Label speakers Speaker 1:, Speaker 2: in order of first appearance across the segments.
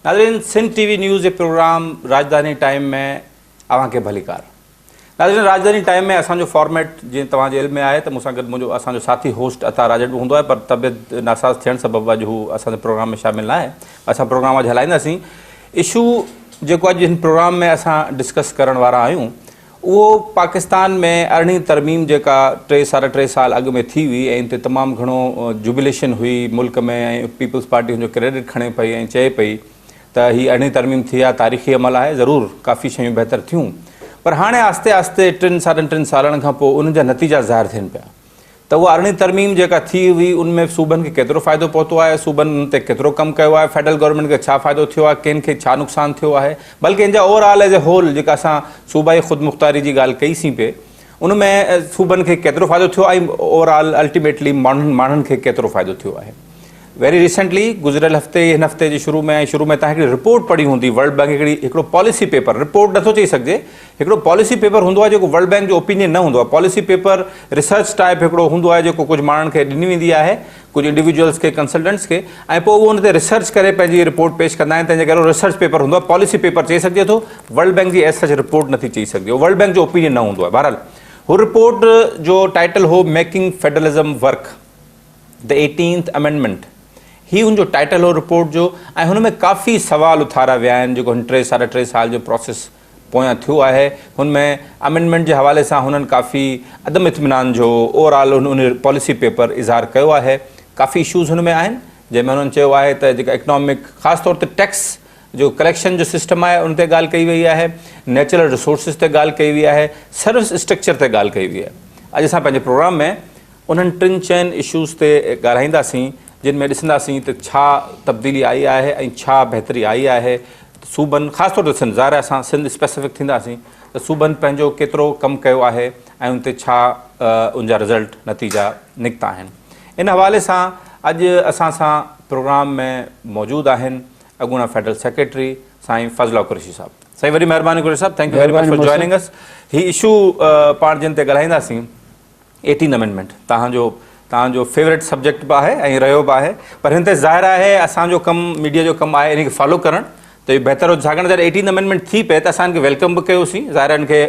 Speaker 1: ناظرين سنڌ ٽي V news جي programme راڄڌاني ٽائيم ۾ اوهان کي ڀليڪار. ناظرين راڄڌاني ٽائيم ۾ اسان جو فارميٽ جيئن توهان جي علم ۾ آهي ته مون سان گڏ منهنجو اسان جو ساٿي هوسٽ عطا راڄڙ به هوندو آهي پر طبيعت ناساز ٿيڻ سبب اڄ هو اسان جي پروگرام ۾ شامل ناهي. اسان پروگرام اڄ هلائينداسين. اشو جيڪو اڄ هن پروگرام ۾ اسان ڊسڪس ڪرڻ وارا آهيون اهو پاڪستان ۾ ارڙهين ترميم جيڪا ٽي ساڍا ٽي سال اڳ ۾ ٿي هئي ۽ ان تي تمام گهڻو جوبليشن هئي ملڪ ۾ ۽ پيپلز پارٽي ان جو ڪريڊٽ کڻي پئي ۽ چئي پئي ته هي ارڙهين ترميم ٿي آهي تاريخي عمل آهي ضرور ڪافي شيون بهتر ٿيون پر هاڻي آهستي آهستي ٽن ساڍن ٽن سالن کان پوء انهن جا نتيجا ظاهر ٿين پيا ته اها ارڙهين ترميم جيڪا ٿي هئي ان ۾ صوبن کي ڪيترو فائدو پهتو آهي، صوبن ان تي ڪيترو ڪم ڪيو آهي، فيڊرل گورنمينٽ کي ڇا فائدو ٿيو آهي، ڪنهن کي ڇا نقصان ٿيو آهي، بلڪه ان جا اوور آل ايز اي هول جيڪا اسان صوبائي خودمختاري جي ڳالهه ڪئي سين پئي ان ۾ صوبن کي ڪيترو فائدو ٿيو آهي ۽ اوور آل الٽيميٽلي ماڻهن ماڻهن کي ڪيترو فائدو ٿيو آهي. ويري ريسنٽلي گذريل هفتي هن هفتي جي شروع ۾ ۽ شروع ۾ تهان هڪڙي رپورٽ پڙهي هوندي ورلڊ بينڪ هڪڙي هڪڙو پاليسي پيپر رپورٽ نٿو چئي سگهجي هڪڙو پاليسي پيپر هوندو آهي جيڪو ورلڊ بينڪ جو اوپينين نه هوندو آهي پاليسي پيپر ريسرچ ٽائپ هڪڙو هوندو آهي جيڪو ڪجهه ماڻهن کي ڏني ويندي آهي ڪجهه انڊيويجوئلس کي ڪنسلٽنٽس کي ۽ پوء اهو ان تي ريسرچ ڪري پنهنجي رپورٽ پيش ڪندا آهن تنهن جي ڪري ريسرچ پيپر هوندو آهي پاليسي پيپر چئي سگهجي ٿو ورلڊ بينڪ جي ايز سچ رپورٽ نٿي چئي سگهجي ورلڊ بينڪ جو اوپينين نه هوندو آهي بهرحال هو رپورٽ جو ٽائٽل هو making federalism work The Eighteenth Amendment، هي ان جو ٽائيٽل هو رپورٽ جو ۽ هن ۾ ڪافي سوال اٿاريا ويا آهن جيڪو هن ٽي ساڍا ٽي سال جو پراسيس پويان ٿيو آهي هن ۾ امينڊمينٽ جي حوالي سان هنن ڪافي عدم اطمينان جو اوور آل ان پاليسي پيپر اظهار ڪيو آهي ڪافي اشوز هن ۾ آهن جنهن ۾ هنن چيو آهي ته جيڪا اڪنامڪ خاص طور تي ٽيڪس جو ڪليڪشن جو سسٽم آهي ان تي ڳالهه ڪئي وئي آهي نيچرل ريسورسز تي ڳالهه ڪئي وئي آهي سروس اسٽرڪچر تي ڳالهه ڪئي وئي آهي اڄ اسان پنهنجي پروگرام ۾ انهن ٽن چئن اشوز تي ڳالهائينداسين جن ۾ ڏسنداسين ته ڇا تبديلي آئي آهي ۽ ڇا بهتري آئي آهي صوبن خاص طور تي سنڌ ظاهر آهي اسان سنڌ اسپيسفڪ ٿينداسين ته صوبن پنهنجو ڪيترو ڪم ڪيو آهي ۽ ان تي ڇا ان جا رزلٽ نتيجا نڪتا آهن ان حوالي سان اڄ اسان سان پروگرام ۾ موجود آهن اڳوڻا فيڊرل سيڪريٽري سائين فضل قريشي صاحب سائين وڏي مهرباني قريشي صاحب thank you very much for joining us he issue پاڻ جن تي ڳالهائينداسين ايٽين امينڊمينٽ توهان جو توهان جو فيورٽ سبجيڪٽ به آهي ۽ رهيو به آهي پر هن تي ظاهر آهي اسان جو ڪم ميڊيا جو ڪم آهي ان کي فالو ڪرڻ ته اهو بهتر هو ڇاڪاڻ جڏهن ايٽين امينڊمينٽ ٿي پئي ته اسان ان کي welcome به ڪيوسين ظاهر آهي ان کي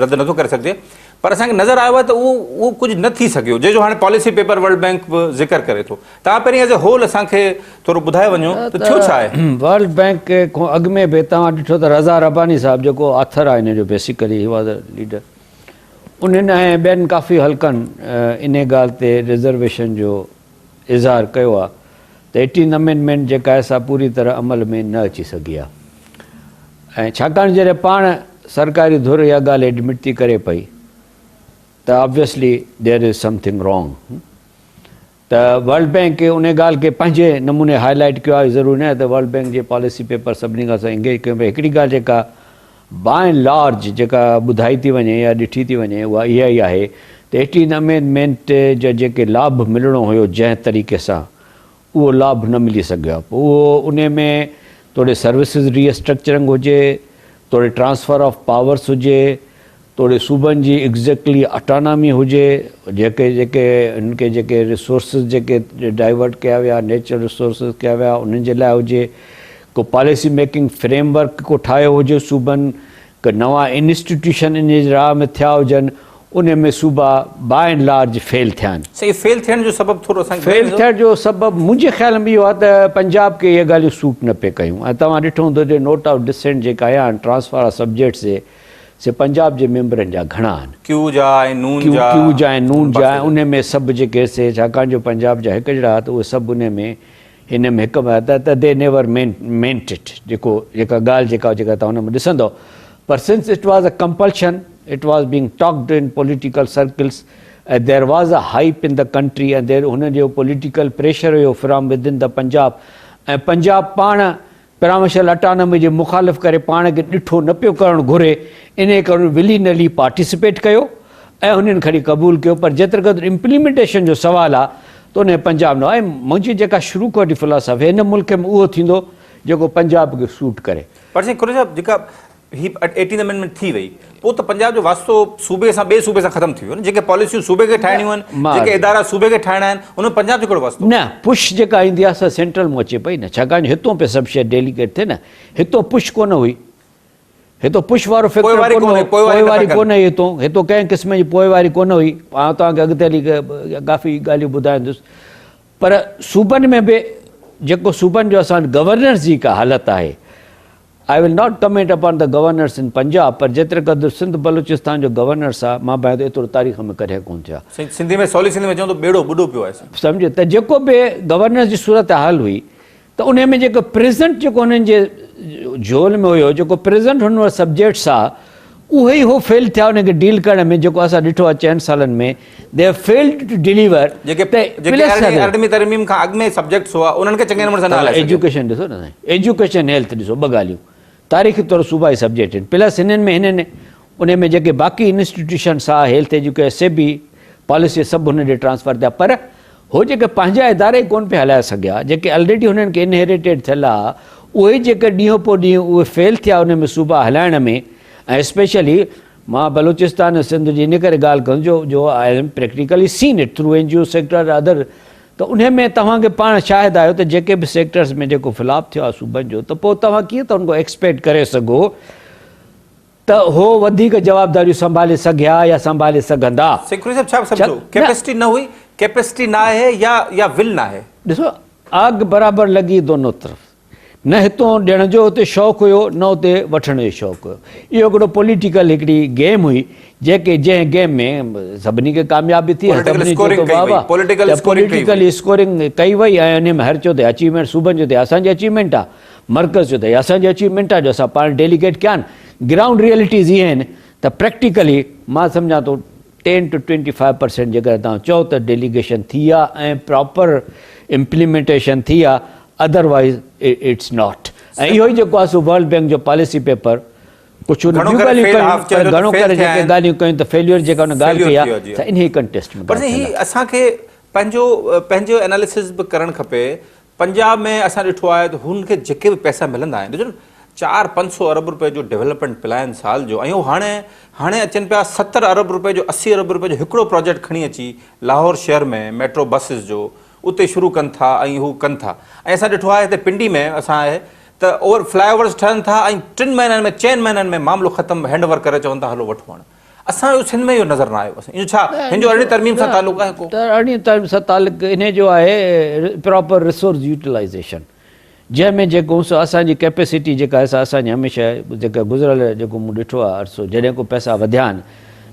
Speaker 1: رد نٿو ڪري سگهجي پر اسان کي نظر آيو آهي ته اهو اهو ڪجهه نه ٿي سگهيو جنهن جو هاڻي پاليسي پيپر ورلڊ بينڪ به ذڪر ڪري ٿو توهان پهرين ايز اي هول اسان کي ٿورو ٻڌائي وڃو ته ٿيو ڇا آهي.
Speaker 2: ورلڊ بينڪ کان اڳ ۾ به توهان ڏٺو ته رضا رباني صاحب جيڪو آٿر آهي ان جو basically he was a leader انهن ۽ ٻين ڪافي حلقن انهي ڳالهه تي رزرويشن جو اظهار ڪيو آهي ته ايٽين امينڊمينٽ جيڪا آهي سا پوري طرح عمل ۾ نه اچي سگهي آهي ۽ ڇاڪاڻ جڏهن پاڻ سرڪاري ڌر اها ڳالهه ايڊمٽ ٿي ڪري پئي ته obviously there is something wrong. ته ورلڊ بينڪ ان ڳالهه کي پنهنجي نموني هاء لائيٽ ڪيو آهي ضروري ناهي ته ورلڊ بينڪ جي پاليسي پيپر سڀني کان اسان انگيج ڪيون پيا هڪڙي ڳالهه جيڪا باء اينڊ لارج جيڪا ٻڌائي ٿي وڃي يا ڏٺي ٿي وڃي اها اها ئي آهي ته ايٽين امينڊمينٽ جا جيڪي لاڀ ملڻو هيو جنهن طريقي سان اهو لاڀ نه ملي سگهيو آهي پوء اهو انهي ۾ توڙي سروسز ري اسٽرڪچرنگ هجي توڙي ٽرانسفر آف پاورس هجي توڙي صوبن جي ايگزيڪٽلي اٽانامي هجي، جيڪي جيڪي هن کي جيڪي ريسورسز جيڪي ڊائيورٽ ڪيا ويا، نيچرل ريسورسز ڪيا ويا انهن جي لاء هجي، ڪو پاليسي ميڪنگ فريم ورڪ ڪو ٺاهيو هجي صوبن، ڪي نوان انسٽيٽيوشن ان جي راهه ۾ ٿيا هجن، انهي ۾ صوبا باء اينڊ لارج فيل ٿيا آهن.
Speaker 1: سائين فيل ٿيڻ جو سبب ٿورو اسان کي
Speaker 2: فيل
Speaker 1: ٻڌائيندو؟
Speaker 2: ٿيڻ جو سبب منهنجي خيال ۾ اهو آهي ته پنجاب کي اهي ڳالهيون سوٽ نه پئي ڪيون ۽ توهان ڏٺو هوندو ته نوٽ آف ڊسينٽ جيڪا آيا آهن ٽرانسفر آف سبجيڪٽس جي سي پنجاب جي ميمبرن جا گهڻا آهن.
Speaker 1: ڪيو جا ۽ نون
Speaker 2: جا. ڪيو جا ۽ نون جا ۽ انهي ۾ سڀ جيڪي سي ڇاڪاڻ جو پنجاب جا هڪ جهڙا ها ته اهي سڀ انهي ۾ هن ۾ هڪ ۾ ته the never meant it جيڪو جيڪا ڳالهه جيڪا جيڪا توهان ان ۾ ڏسندؤ پر since it was a compulsion it was being talked in political circles ۽ there was a hype in the country ۽ there هن جو پوليٽيڪل پريشر هيو from within the Punjab ۽ Punjab پاڻ پرامشل اٽانامي جي مخالف ڪري پاڻ کي ڏٺو نه پيو ڪرڻ گهري، انهيء ڪري هن ولي نلي پارٽيسپيٽ ڪيو ۽ هنن کڻي قبول ڪيو پر جيتري قدر امپليمينٽيشن جو سوال آ ته انهيء پنجاب نه ۽ منهنجي جيڪا شروع کان وٺي فلاسافي هن ملڪ ۾ اهو ٿيندو جيڪو پنجاب کي سوٽ ڪري.
Speaker 1: پر سائين قريشي صاحب جيڪا هي ايٽين امينڊمينٽ ٿي وئي پوء ته پنجاب جو واسطو صوبي سان ٻئي صوبي سان ختم ٿي ويو نه جيڪي پاليسيون صوبي کي ٺاهڻيون آهن جيڪي ادارا صوبي کي ٺاهڻا آهن ان ۾ پنجاب جو ڪهڙو واسطو؟
Speaker 2: نه پش جيڪا ايندي آهي سا سينٽرل مون اچي پئي نه ڇاڪاڻ جو هتون پئي سڀ شيء ڊيليگيٽ ٿئي نه هتون پش ڪونه هئي هتون پش وارو فيڪٽر ڪونه هو پوئواري ڪونه هئي هتون هتون ڪنهن قسم جي پوئواري ڪونه هئي آئون توهان کي اڳتي هلي ڪافي ڳالهيون ٻڌائيندس پر صوبن ۾ به جيڪو صوبن جو اسان وٽ گورنرس جي ڪا حالت آهي I will not comment upon the governors in Punjab پر جيتري قدر سنڌ بلوچستان جو گورنرس آ مان ڀانيان ٿو ايترو تاريخ ۾ ڪڏهن ڪونه ٿيو آ.
Speaker 1: سائين سنڌي ۾ سولي سنڌي ۾ چئون ته ٻيڙو ٻڏو پيو آهي سائين.
Speaker 2: سمجهه ته جيڪو به گورنرس جي صورتحال هئي ته انهي ۾ جيڪو پريزنٽ جيڪو انهن جي جهول ۾ هيو جيڪو پريزنٽ هن وٽ سبجيڪٽس آ اهي ئي هو فيل ٿيا انهن کي ڊيل ڪرڻ ۾ جيڪو اسان ڏٺو آ چئن سالن ۾ they have failed to deliver
Speaker 1: جيڪي جيڪي ارڙهين ترميم کان اڳ ۾ سبجيڪٽس هئا انهن کي چڱي نموني سان نه هلائي سگهيا.
Speaker 2: ايجوڪيشن ڏسو نه سائين ايجوڪيشن هيلٿ ڏسو ٻه ڳالهيون تاريخي طور صوبائي سبجيڪٽ آهن پلس هنن ۾ هنن انهي ۾ جيڪي باقي انسٽيٽيوشنس آ هيلٿ ايجوڪيشن سي به پاليسي سڀ هنن ڏي ٽرانسفر ٿيا پر هو جيڪي پنهنجا ادارا ئي ڪونه پئي هلائي سگهيا جيڪي الريڊي هنن کي انهيريٽيڊ ٿيل آ اهي جيڪي ڏينهن پوء ڏينهن اهي فيل ٿيا انهي ۾ صوبا هلائڻ ۾ ۽ اسپيشلي مان بلوچستان ۽ سنڌ جي ان ڪري ڳالهه ڪندس جو جو I am practically seen it through N G O sector other ته انهي ۾ توهان کي پاڻ شاهد آهيو ته جيڪي به سيڪٽرز ۾ جيڪو فلاپ ٿيو آهي صوبن جو ته پوء توهان ڪيئن ٿا ان کان ايڪسپيڪٽ ڪري سگهو ته هو وڌيڪ جوابداريون سنڀالي سگهيا يا سنڀالي سگهندا.
Speaker 1: سيکري صاحب ڇا سمجهو ڪيپيسٽي نه هئي ڪيپيسٽي نه آهي يا يا ول نه آهي.
Speaker 2: ڏسو آگ برابر لڳي دونو طرف نه هتون ڏيڻ جو اتي شوق هيو نه اتي وٺڻ جو شوق هيو اهو هڪڙو پوليٽيڪل هڪڙي گيم هئي جيڪي جنهن گيم ۾ سڀني کي ڪاميابي ٿي سڀني چيو ته واهه واهه ته پوليٽيڪل اسڪورنگ ڪئي وئي ۽ انهي ۾ هر چيو ته اچيومينٽ صوبن جو ته اسان جي اچيومينٽ آهي مرڪز چيو ته هي اسان جي اچيومينٽ آهي جو اسان پاڻ ڊيليگيٽ ڪيا آهن گرائونڊ ريئلٽيز اهي آهن ته پريڪٽيڪلي مان سمجهان ٿو ٽين ٽو 25 پرسينٽ جيڪڏهن توهان چئو ته ڊيليگيشن ٿي آهي ۽ پراپر امپليمينٽيشن ٿي آهي ادروائز it's not ۽ اهو ئي جيڪو آهي سو ورلڊ بينڪ جو پاليسي پيپر ڪجهه هن ٻيون ڳالهيون ڪيون پر گهڻو ڪري جيڪي ڳالهيون ڪيون ته فيليئر جيڪا هن ڳالهه ڪئي آهي سا انهي ڪنٽيسٽ ۾
Speaker 1: پر هي اسان کي پنهنجو پنهنجو اناليسس به ڪرڻ کپي پنجاب ۾ اسان ڏٺو آهي ته هن کي جيڪي به پئسا ملندا آهن ڏسو نه چار 500 ارب روپئي جو ڊولپمينٽ پلان سال جو ۽ هو هاڻي هاڻي اچن پيا 70 ارب روپئي جو 80 ارب روپئي جو هڪڙو پراجيڪٽ کڻي اچي لاهور شهر ۾ ميٽرو بسز جو اتي شروع ڪن ٿا ۽ هو ڪن ٿا ۽ اسان ڏٺو آهي هتي پنڊي ۾ اسان آهي ته اوور فلائي اوورز ٺهن ٿا ۽ ٽن مهينن ۾ چئن مهينن ۾ معاملو ختم هينڊ اوور ڪري چون ٿا هلو وٺو هاڻي اسان جو سنڌ ۾ اهو نظر نه آيو اهو ڇا هن جو ارڙهين ترميم سان تعلق آهي ڪو؟
Speaker 2: ته ارڙهين ترميم سان تعلق انهي جو آهي پراپر ريسورس يوٽيلائيزيشن جنهن ۾ جيڪو سو اسان جي ڪيپيسٽي جيڪا آهي سا اسان جي هميشه جيڪا گذريل جيڪو مون ڏٺو آهي عرصو جڏهن ڪو پئسا وڌيا آهن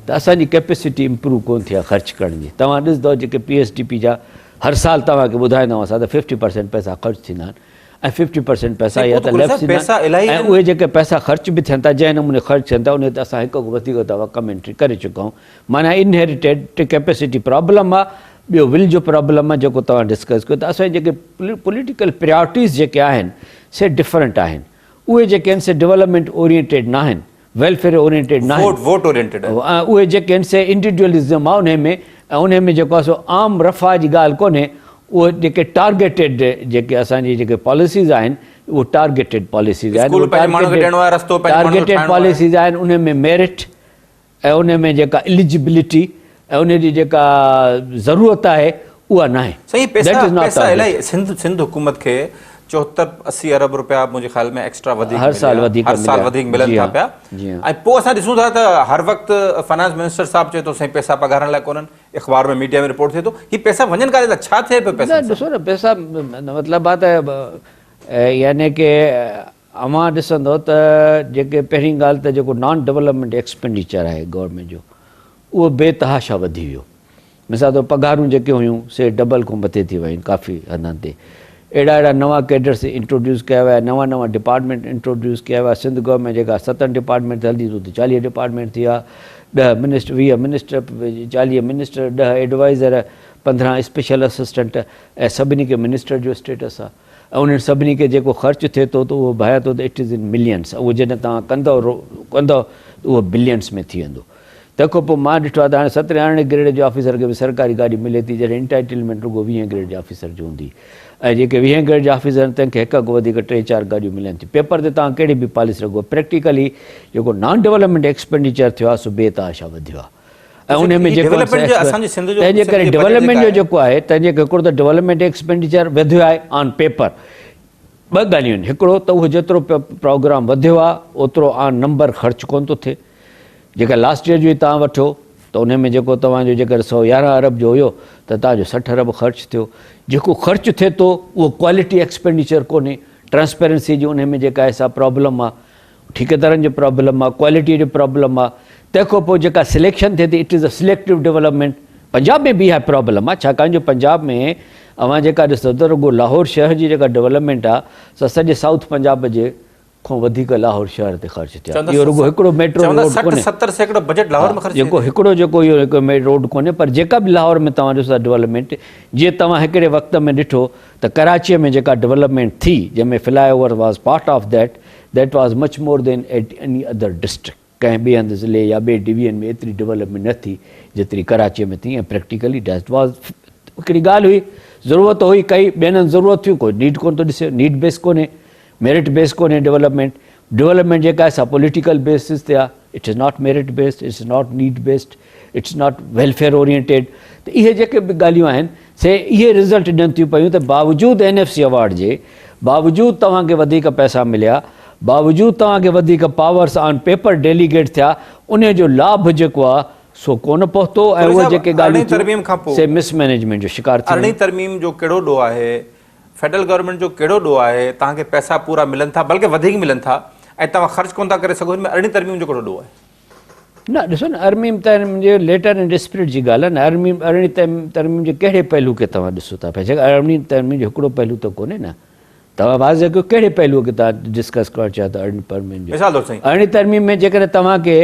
Speaker 2: ته اسان جي ڪيپيسٽي امپروو ڪون ٿي آهي خرچ ڪرڻ جي توهان ڏسندو جيڪي پي ايس ڊي پي جا هر سال توهان کي ٻڌائيندا آهيون اسان ته 50 پرسينٽ پئسا خرچ ٿيندا آهن ۽ 50 پرسينٽ پئسا يا ته ليپس ٿيندا آهن ۽ اهي جيڪي پئسا خرچ به ٿين ٿا جنهن نموني خرچ ٿين ٿا انهي تي اسان هڪ کان وڌيڪ دفعا ڪمينٽري ڪري چڪا آهيون معنيٰ انهيريٽيڊ ڪيپيسٽي پرابلم آهي ٻيو ول جو پرابلم آهي جيڪو توهان ڊسڪس ڪيو ته اسان جي جيڪي پوليٽيڪل پريارٽيز جيڪي آهن سي ڊفرنٽ آهن اهي جيڪي آهن سي ڊولپمينٽ اورينٽيڊ ناهن ويلفيئر اورينٽيڊ ناهن
Speaker 1: ووٽ ووٽ اورينٽيڊ
Speaker 2: آهن اهي جيڪي آهن سي انڊيوڊيولزم آهي انهي ۾ ۽ انهي ۾ جيڪو آهي سو عام رفاهه جي ڳالهه ڪونهي اهي جيڪي ٽارگيٽيڊ جيڪي اسان جي جيڪي پاليسيز آهن اهي ٽارگيٽيڊ پاليسيز آهن
Speaker 1: اسڪول پنهنجي ماڻهن کي ڏيڻو آهي رستو پنهنجي ماڻهن کي
Speaker 2: ٽارگيٽيڊ پاليسيز آهن انهي ۾ ميرٽ ۽ انهي ۾ جيڪا اليجبلٽي ۽ انهي جي جيڪا ضرورت آهي اها ناهي.
Speaker 1: سائين پئسا پئسا الائي سنڌ سنڌ حڪومت کي 74 80 ارب روپيا منهنجي خيال ۾ ايڪسٽرا وڌيڪ
Speaker 2: هر سال وڌيڪ
Speaker 1: هر سال وڌيڪ ملن ٿا پيا ۽ پوء اسان ڏسون ٿا ته هر وقت فنانس منسٽر صاحب چئي ٿو سائين پئسا پگهارن لاء ڪونهن اخبار ۾ ميڊيا ۾ رپورٽ ٿئي ٿو هي پئسا وڃن ڪاڏي ٿا ڇا ٿئي پيو پئسن
Speaker 2: سان ڏسو نه پئسا مطلب آ ته يعني ڪي اوهان ڏسندو ته جيڪي پهرين ڳالهه ته جيڪو نان ڊولپمينٽ ايڪسپينڊيچر آهي گورنمينٽ جو اهو بي تحاشا وڌي ويو. مثال طور پگهارون جيڪي هيون سي ڊبل کان مٿي ٿي ويون ڪافي هنڌن تي. اهڙا اهڙا نوان ڪيڊرس انٽروڊيوس ڪيا ويا، نوان نوان ڊپارٽمينٽ انٽروڊيوس ڪيا ويا. سنڌ گورنمينٽ جيڪا ستن ڊپارٽمينٽ تي هلندي هئي اتي 40 ڊپارٽمينٽ ٿي ويا. 10 minister, 20 minister, 40 minister, 10 adviser, 15 special assistant ۽ سڀني کي منسٽر جو اسٽيٽس آهي. ۽ انهن سڀني کي جيڪو خرچ ٿئي ٿو ته اهو ڀانئيان ٿو ته it is in millions اهو جڏهن توهان ڪندؤ ڪندؤ ته اهو بلينس ۾ ٿي ويندو. تنهن کان پوء مان ڏٺو آهي ته هاڻي سترهين ارڙهين گريڊ جي آفيسر کي به سرڪاري گاڏي ملي ٿي جڏهن انٽائيٽلمينٽ رڳو ويهين گريڊ جي آفيسر جي هوندي ۽ جيڪي ويهين گريڊ جا آفيسر آهن تن کي هڪ کان وڌيڪ ٽي چار گاڏيون ملن ٿيون. پيپر تي توهان ڪهڙي به پاليسي رکو پريڪٽيڪلي جيڪو نان ڊولپمينٽ ايڪسپينڊيچر ٿيو آهي سو بي تحاشا وڌيو آهي ۽ ان ۾ جيڪو تنهن جي ڪري ڊولپمينٽ جو جيڪو آهي تنهن جي هڪڙو ته ڊولپمينٽ ايڪسپينڊيچر وڌيو آهي آن پيپر ٻه ڳالهيون آهن هڪڙو ته اهو جيترو پروگرام وڌيو آهي اوترو آن نمبر خرچ ڪونه ٿو ٿئي جيڪا لاسٽ ييئر جو ئي توهان وٺو ته انهي ۾ جيڪو توهان جو جيڪر 111 ارب جو هيو ته توهان جو 60 ارب خرچ ٿيو جيڪو خرچ ٿئي ٿو اهو ڪوالٽي ايڪسپينڊيچر ڪونهي ٽرانسپيرنسي جي انهي ۾ جيڪا آهي سا پرابلم آهي ٺيڪيدارن جو پرابلم آهي ڪوالٽي جو پرابلم آهي تنهن کان پوء جيڪا سليڪشن ٿئي ٿي it is a selective development Punjab ۾ به اها پرابلم آهي ڇاڪاڻ جو پنجاب ۾ اوهان جيڪا ڏسو ته رڳو لاهور شهر جي جيڪا ڊولپمينٽ آهي سا سڄي سائوٿ پنجاب جي کان وڌيڪ لاهور شهر تي خرچ ٿيا. اهو رڳو هڪڙو ميٽرو روڊ ڪونهي.
Speaker 1: 60-70% بجيٽ لاهور ۾ خرچ ٿئي
Speaker 2: جيڪو هڪڙو جيڪو اهو هڪ ميٽرو روڊ ڪونهي پر جيڪا به لاهور ۾ توهان ڏسو ٿا ڊولپمينٽ جيئن توهان هڪڙي وقت ۾ ڏٺو ته ڪراچيء ۾ جيڪا ڊولپمينٽ ٿي جنهن ۾ flyover was part of that that was much more than at any other district ڪنهن ٻئي هنڌ ضلعي يا ٻئي ڊويزن ۾ ايتري ڊولپمينٽ نه ٿي جيتري ڪراچيء ۾ ٿي ۽ پريڪٽيڪلي that was هڪڙي ڳالهه هئي ضرورت هئي ڪئي ٻين هنڌ ضرورت ٿيون ڪو نيڊ ڪونه ٿو ڏسي نيڊ بيس ڪونهي ميرٽ بيس ڪونهي ڊولپمينٽ، ڊولپمينٽ جيڪا آهي سا پوليٽيڪل بيسز تي آهي، it is not merit based, it is not need based, it is not welfare oriented ته اهي جيڪي به ڳالهيون آهن سي اهي رزلٽ ڏين ٿيون پيون ته باوجود اين ايف سي اوارڊ جي، باوجود توهان کي وڌيڪ پئسا مليا، باوجود توهان کي وڌيڪ پاورس آن پيپر ڊيليگيٽ ٿيا، انهي جو لاڀ جيڪو آهي سو ڪونه پهتو ۽ اهي جيڪي ڳالهيون ٿيون سي مس مئنيجمينٽ جو شڪار ٿي ويون.
Speaker 1: ارڙهين ترميم جو ڪهڙو ڏوهه آهي؟ فيڊرل گورنمينٽ جو ڪهڙو ڏوهه آهي، توهان کي پئسا پورا ملن ٿا بلڪه وڌيڪ ملن ٿا ۽ توهان خرچ ڪونه ٿا ڪري سگهو ان ۾ ارڙهين ترميم جو ڪهڙو ڏوهه آهي؟
Speaker 2: نه ڏسو نه ارميم ترميم جي ليٽر اينڊ اسپرٽ جي ڳالهه آهي نه ارميم ارڙهين ترميم جي ڪهڙي پهلو کي توهان ڏسو ٿا پيا جيڪا ارڙهين ترميم جو هڪڙو پهلو ته ڪونهي نه توهان واضح ڪيو ڪهڙي پهلو کي توهان ڊسڪس ڪرڻ چاهيو ٿا ارڙهين ترميم جو
Speaker 1: مثال طور سائين
Speaker 2: ارڙهين ترميم ۾ جيڪڏهن توهان کي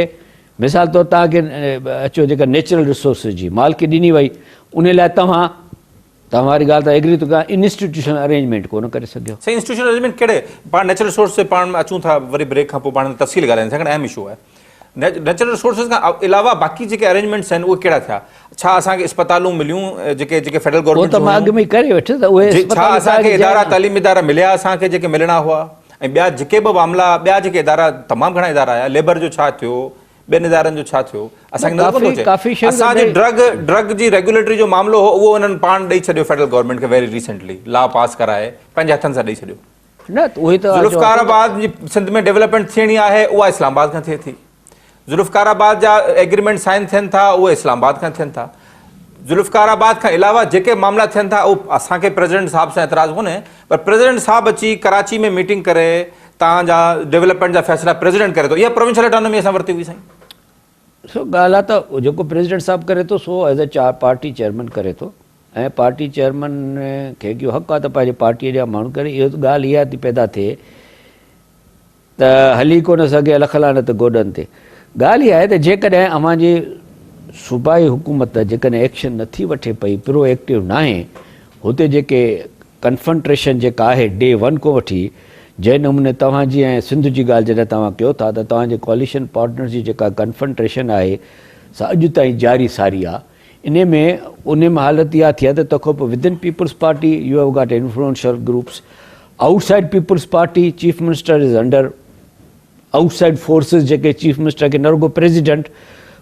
Speaker 2: مثال طور توهان کي اچو جيڪا نيچرل ريسورسز جي مالڪي ڏني وئي ان لاء توهان توهان واري ڳالهه ته ايگري ٿو ڪيان انسٽيٽيوشنل ارينجمينٽ ڪونه ڪري سگهيو.
Speaker 1: سائين انسٽيٽيوشنل ارينجمينٽ ڪهڙي پاڻ نيچرل ريسورس تي پاڻ اچون ٿا وري بريڪ کان پوء پاڻ تفصيل ڳالهائينداسين ڇاڪاڻ اهم اشو آهي نيچرل ريسورسز کان علاوه باقي جيڪي ارينجمينٽس آهن اهي ڪهڙا ٿيا ڇا اسان کي اسپتالون مليون جيڪي جيڪي فيڊرل گورنمينٽ
Speaker 2: جون هيون اهو ته مان اڳ ۾ ڪري ويٺس ته اهي
Speaker 1: ڇا اسان کي ادارا تعليمي ادارا مليا اسان کي جيڪي ملڻا هئا ۽ ٻيا جيڪي به معاملا ٻيا جيڪي ادارا تمام گهڻا ادارا آيا ليبر جو ڇا ٿيو ٻين ادارن جو ڇا ٿيو؟ اسان کي نظر ڪونه ٿو اچي. اسان جي ڊرگ ڊرگ جي ريگيوليٽري جو معاملو هو اهو انهن پاڻ ڏئي ڇڏيو فيڊرل گورنمينٽ کي ويري ريسينٽلي لا پاس ڪرائي پنهنجي هٿن سان ڏئي ڇڏيو.
Speaker 2: نه ته اهي ته
Speaker 1: ذوالفقار آباد جي سنڌ ۾ ڊيولپمينٽ ٿيڻي آهي اها اسلام آباد کان ٿئي ٿي. ذوالفقار آباد جا ايگريمينٽ سائن ٿين ٿا اهي اسلام آباد کان ٿين ٿا. ذوالفقار آباد کان علاوه جيڪي معاملا ٿين ٿا اهو اسان کي پريزيڊنٽ صاحب سان اعتراض ڪونهي پر پريزيڊنٽ صاحب اچي ڪراچي ۾ ميٽنگ ڪري تان جا ڊولپمينٽ جا فيصلا پريزيڊنٽ ڪري ٿو اها پروونشل اٽانومي اسان ورتي هئي سائين.
Speaker 2: سو ڳالهه آ ته جيڪو پريزيڊنٽ صاحب ڪري ٿو سو ايز اي پارٽي چيئرمين ڪري ٿو ۽ پارٽي چيئرمين کي اهو حق آ ته پنهنجي پارٽي جا ماڻهو ڪري اهو ڳالهه اها ٿي پيدا ٿئي ته هلي ڪونه سگهي لک لعنت گوڏن تي. ڳالهه اها آهي ته جيڪڏهن اوهان جي صوبائي حڪومت جيڪڏهن ايڪشن نٿي وٺي پئي پرو ايڪٽو ناهي هتي جيڪي ڪنفنٽريشن جيڪا آهي ڊي ون کان وٺي جنهن نموني توهان جي ۽ سنڌ جي ڳالهه جڏهن توهان ڪيو ٿا ته توهان جي ڪواليشن پارٽنرز جي جيڪا ڪنفنٽريشن آهي سا اڄ تائين جاري ساري آهي انهي ۾ انهي ۾ حالت اها ٿي آهي ته تنهن کان پوء within Peoples Party you have got influential groups outside Peoples Party chief minister is under outside forces جيڪي چيف منسٽر کي نه رڳو پريزيڊنٽ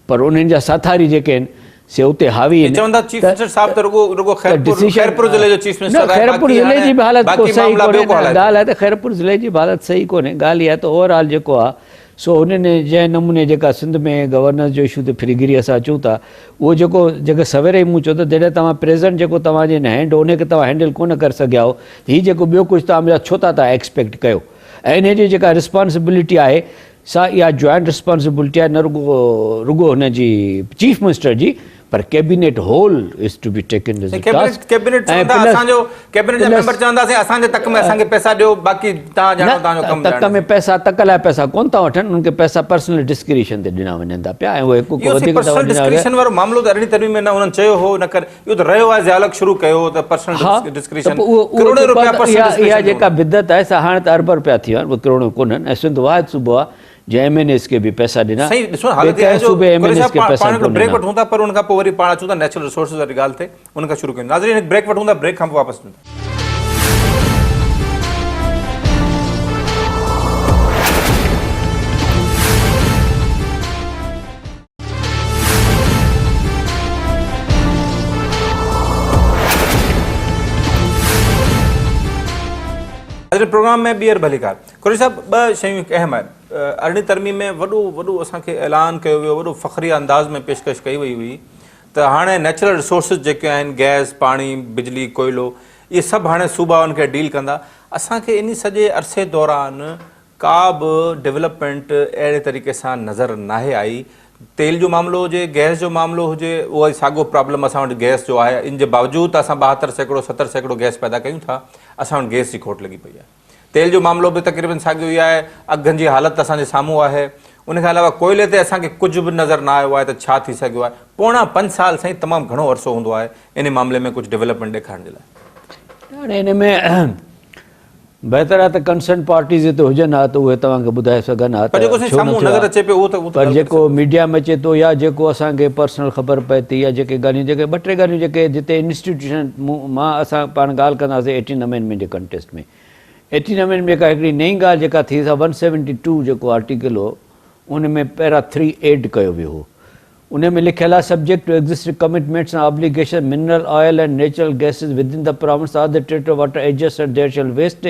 Speaker 2: پر انهن جا ساٿاري جيڪي آهن سي اتي حاوي آهن
Speaker 1: چون ٿا چيف منسٽر صاحب ته رڳو رڳو خيرپور خيرپور ضلعي جو چيف منسٽر
Speaker 2: آهي خيرپور ضلعي جي به حالت ڪو صحيح ڪونهي ڳالهه آهي ته خيرپور ضلعي جي به حالت صحيح ڪونهي ڳالهه اها ته اوور آل جيڪو آهي سو هنن جنهن نموني جيڪا سنڌ ۾ گورننس جو اشو تي ڦري گهري اسان اچون ٿا اهو جيڪو جيڪي سوير ئي مون چيو ته جڏهن توهان پريزنٽ جيڪو توهان جي هن هينڊ هو انهي کي توهان هينڊل ڪونه ڪري سگهيا هو ته هي جيڪو ٻيو ڪجهه توهان مون ڇو ٿا توهان ايڪسپيڪٽ ڪيو ۽ انهي جي جيڪا رسپانسبلٽي آهي سا اها جوائنٽ رسپانسبلٽي آهي نه رڳو رڳو هن جي چيف منسٽر جي پر cabinet whole is to be taken as a task
Speaker 1: cabinet چوندا اسان جو ڪيبينيٽ جا ميمبر چوندا سائين اسان جي تڪ ۾ اسان کي پئسا ڏيو باقي توهان ڄاڻو توهان جو ڪم
Speaker 2: تڪ ۾ پئسا تڪ لاء پئسا ڪون ٿا وٺن انهن کي پئسا پرسنل ڊسڪريشن تي ڏنا وڃن ٿا پيا ۽ اهي هڪ
Speaker 1: کان وڌيڪ پرسنل ڊسڪريشن وارو معاملو ته ارڙهين ترميم ۾ نه انهن چيو هو نه ڪر اهو ته رهيو آهي ضياء الحق شروع ڪيو ته پرسنل ڊسڪريشن ڪروڙين روپيا پرسنل ڊسڪريشن
Speaker 2: اها جيڪا بدعت آهي سا هاڻي ته ارب روپيا ٿي ويا آهن اهي ڪروڙين ڪونهن ۽ سنڌ واحد صوبو آهي جنهن ايم اين ايز کي به پئسا ڏنا،
Speaker 1: سائين ڏسو نه
Speaker 2: ٻئي
Speaker 1: حالت اها
Speaker 2: ڪنهن
Speaker 1: آهي جو
Speaker 2: صوبي ايم اين
Speaker 1: قريشي
Speaker 2: ايز
Speaker 1: صاحب
Speaker 2: کي
Speaker 1: پاڻ
Speaker 2: پئسا
Speaker 1: هڪڙو
Speaker 2: ڪونه
Speaker 1: بريڪ
Speaker 2: ڏنا.
Speaker 1: وٺون ٿا پر ان کان پوء وري پاڻ اچون ٿا نيچرل ريسورسز واري ڳالهه تي ان کان شروع ڪيون ناظرين هڪ بريڪ وٺون ٿا بريڪ کان پوء واپس اچون ٿا. ناظرين پروگرام ۾ ٻيهر ڀليڪار. قريشي صاحب ٻه شيون هڪ اهم آهن. ارڙهين ترميم ۾ وڏو وڏو اسان کي اعلان ڪيو ويو وڏو فخريه انداز ۾ پيشڪش ڪئي وئي هئي ته هاڻي نيچرل ريسورسز جيڪي آهن گئس، پاڻي، بجلي، ڪوئلو اهي سڀ هاڻي صوبا ان کي ڊيل ڪندا. اسان کي انهي سڄي عرصي دوران ڪا به ڊولپمينٽ اهڙي طريقي سان نظر ناهي آئي. تيل جو معاملو هجي، گئس جو معاملو هجي اهو ئي ساڳيو پرابلم اسان وٽ گئس جو آهي ان جي باوجود ته اسان 72% 70% گئس پيدا ڪيون ٿا اسان وٽ گئس جي کوٽ لڳي پئي آهي. تيل جو معاملو به تقريبن ساڳيو ئي آهي، اگهن جي حالت اسان جي سامهون آهي. ان کان علاوه ڪوئلي تي اسان کي ڪجهه به نظر نه آيو آهي ته ڇا ٿي سگهيو آهي. پوڻا پنج سال سائين تمام گهڻو عرصو هوندو آهي انهي معاملي ۾ ڪجهه ڊولپمينٽ ڏيکارڻ جي لاء.
Speaker 2: هاڻي ان ۾ بهتر آهي ته ڪنسرن پارٽيز هتي هجن ها ته اهي توهان کي ٻڌائي سگهن ها
Speaker 1: پر
Speaker 2: ته
Speaker 1: جيڪو سائين
Speaker 2: ڇو نه
Speaker 1: سامهون
Speaker 2: ٿيو
Speaker 1: نظر
Speaker 2: آهي.
Speaker 1: اچي پيو اهو ته اهو ته
Speaker 2: پر
Speaker 1: ڳالهه ڪري
Speaker 2: جيڪو
Speaker 1: سگهون.
Speaker 2: ميڊيا ۾ اچي ٿو يا جيڪو اسان کي پرسنل خبر پئي ٿي يا جيڪي ڳالهيون جيڪي ٻه ٽي ڳالهيون جيڪي جتي انسٽيٽيوشن مون مان اسان پاڻ ڳالهه ڪندا هئاسين ايٽين امينڊمينٽ جي ڪنٽيسٽ ۾ ايٽين امينڊمينٽ جيڪا هڪڙي نئين ڳالهه جيڪا ٿي سا ون سيونٽي ٽو جيڪو آرٽيڪل هو ان ۾ پيرا ٿري ايڊ ڪيو ويو هو ان ۾ لکيل آهي subject to existing commitments and obligations mineral oil and natural gases within the province or the territory water adjacent there shall vest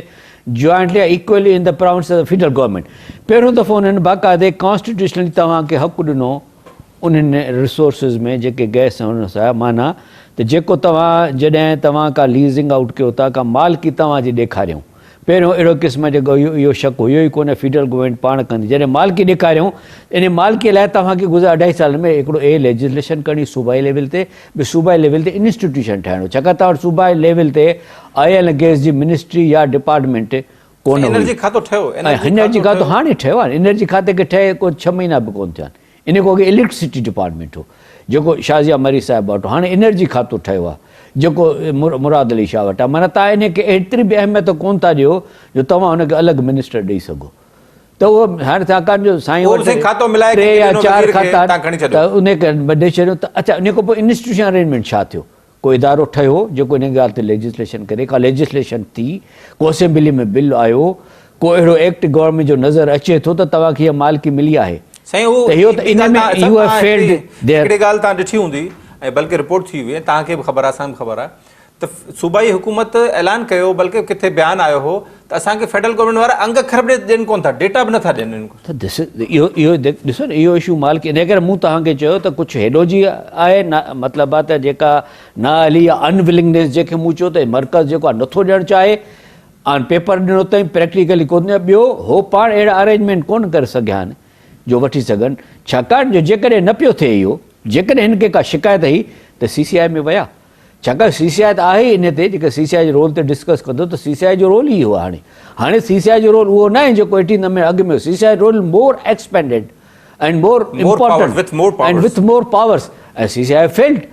Speaker 2: jointly or equally in the province of the federal government پهريون دفعو انهن باقاعدي constitutionally توهان کي حق ڏنو انهن resources ۾ جيڪي گئس ۽ انهن سان معنيٰ ته جيڪو توهان جڏهن توهان ڪا ليزنگ آئوٽ ڪيو ٿا ڪا مالڪي توهان جي ڏيکاريون پهريون اهڙو قسم جو اهو شڪ هيو ئي ڪونه فيڊرل گورنمينٽ پاڻ ڪندي جڏهن مالڪي ڏيکاريائون ته انهي مالڪي لاء توهان کي گذريل اڍائي سالن ۾ هڪڙو اي ليجسليشن ڪرڻي صوبائي ليول تي ٻيو صوبائي ليول تي انسٽيٽيوشن ٺاهڻو ڇاڪاڻ توهان وٽ صوبائي ليول تي آئل ۽ گئس جي منسٽري يا ڊپارٽمينٽ ڪونه هئي
Speaker 1: انرجي کاتو ٺهيو
Speaker 2: ۽ انرجي کاتو هاڻي ٺهيو آهي انرجي کاتي کي ٺهي ڪو ڇهه مهينا به ڪونه ٿيا آهن ان کان اڳي اليڪٽرسٽي ڊپارٽمينٽ هو جيڪو شازيه مري صاحب وٽ هو هاڻي انرجي کاتو ٺهيو آهي جيڪو مراد علي شاهه وٽ آهي معنيٰ توهان ان کي ايتري به اهميت ڪونه ٿا ڏيو جو توهان هن کي الڳ منسٽر ڏئي سگهو ته اهو هاڻي ڇاڪاڻ جو سائين
Speaker 1: اهو به
Speaker 2: وٽ
Speaker 1: سائين کاتو ملائي
Speaker 2: ٽي
Speaker 1: ڪنهن کي
Speaker 2: يا
Speaker 1: ڏنو
Speaker 2: چار
Speaker 1: وزير کي
Speaker 2: کاتا
Speaker 1: تان کڻي
Speaker 2: ته
Speaker 1: ڇڏيو.
Speaker 2: ان کي ڏئي ڇڏيو ته اڇا ان کان پوء انسٽيٽيوشن ارينجمينٽ ڇا ٿيو ڪو ادارو ٺهيو جيڪو ان ڳالهه تي ليجسليشن ڪري، ڪا ليجسليشن ٿي، ڪو اسيمبلي ۾ بل آيو، ڪو اهڙو ايڪٽ گورنمينٽ جو نظر اچي ٿو ته توهان کي اها مالڪي ملي آهي
Speaker 1: سائين اهو
Speaker 2: ته اهو ته
Speaker 1: هڪڙي
Speaker 2: ان
Speaker 1: ڳالهه
Speaker 2: ۾
Speaker 1: تان
Speaker 2: يو هيو فيلڊ there.
Speaker 1: هڪڙي ڳالهه تان ڏٺي هوندي ۽ بلڪه رپورٽ ٿي هئي ۽ توهان کي به خبر آهي اسان کي به خبر آهي ته صوبائي حڪومت اعلان ڪيو بلڪه ڪٿي بيان آيو هو ته اسان کي فيڊرل گورنمينٽ وارا انگ اکر به ڏين ڪونه ٿا ڊيٽا به نٿا ڏين.
Speaker 2: ته ڏس اهو اهو ڏسو نه اهو اشو مالڪ انهي ڪري مون توهان کي چيو ته ڪجهه هيڏو جي آهي نه مطلب آهي ته جيڪا نااهلي يا ان ولنگنيس جنهن کي مون چيو ته مرڪز جيڪو آهي نٿو ڏيڻ چاهي آن پيپر ڏنو اٿئي پريڪٽيڪلي ڪونه ڏنو ٻيو هو پاڻ اهڙا ارينجمينٽ ڪونه ڪري سگهيا آهن جو وٺي سگهن ڇاڪاڻ جو جيڪڏهن نه پيو ٿئي اهو جيڪڏهن هن کي ڪا شڪايت هئي ته سي سي آء ۾ ويا ڇاڪاڻ سي سي آء ته آهي ئي انهي تي جيڪڏهن سي سي آء جي رول تي ڊسڪس ڪندو ته سي سي آء جو رول ئي اهو آهي هاڻي هاڻي سي سي آء جو رول اهو ناهي جيڪو ايٽين ۾ اڳ ۾ هو C C I role more expanded and more important and with more powers ۽ C C I failed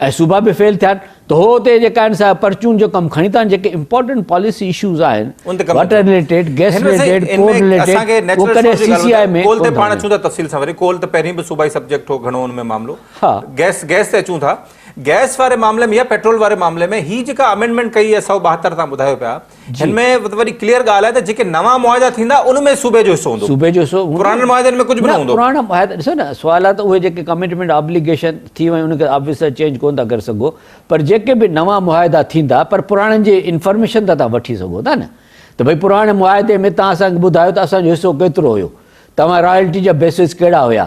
Speaker 2: ۽ صوبا به فيل ٿيا آهن ته هو اتي جيڪا آهن سا پرچون جو ڪم کڻي ٿا جيڪي امپورٽنٽ پاليسي اشوز آهن water related gas related coal related اهو ڪڏهن سي سي آء ۾
Speaker 1: ڪول تي پاڻ اچون ٿا تفصيل سان وري ڪول ته پهرين به صوبائي سبجيڪٽ هو گهڻو ان ۾ معاملو گئس گئس تي اچون ٿا گئس واري معاملي ۾ يا پيٽرول واري معاملي ۾ هي جيڪا امينڊمينٽ ڪئي آهي 172 تان ٻڌايو پيا هن ۾ وڏي ڪليئر ڳالهه آهي ته جيڪي نوان معاهدا ٿيندا ان ۾ صوبي جو حصو هوندو
Speaker 2: صوبي جو حصو هوندو
Speaker 1: پراڻن معاهدن ۾ ڪجهه به نه هوندو
Speaker 2: پراڻا معاهدا ڏسو نه سوال آهي ته اهي جيڪي ڪمٽمينٽ آبليگيشن ٿي ويون ان کي آبويسلي چينج ڪونه ٿا ڪري سگهو پر جيڪي به نوان معاهدا ٿيندا پر پراڻن جي انفارميشن ته توهان وٺي سگهو ٿا نه ته ڀئي پراڻي معاهدي ۾ توهان اسان کي ٻڌايو ته اسان جو حصو ڪيترو هيو توهان رائلٽي جا بيسز ڪهڙا هيا؟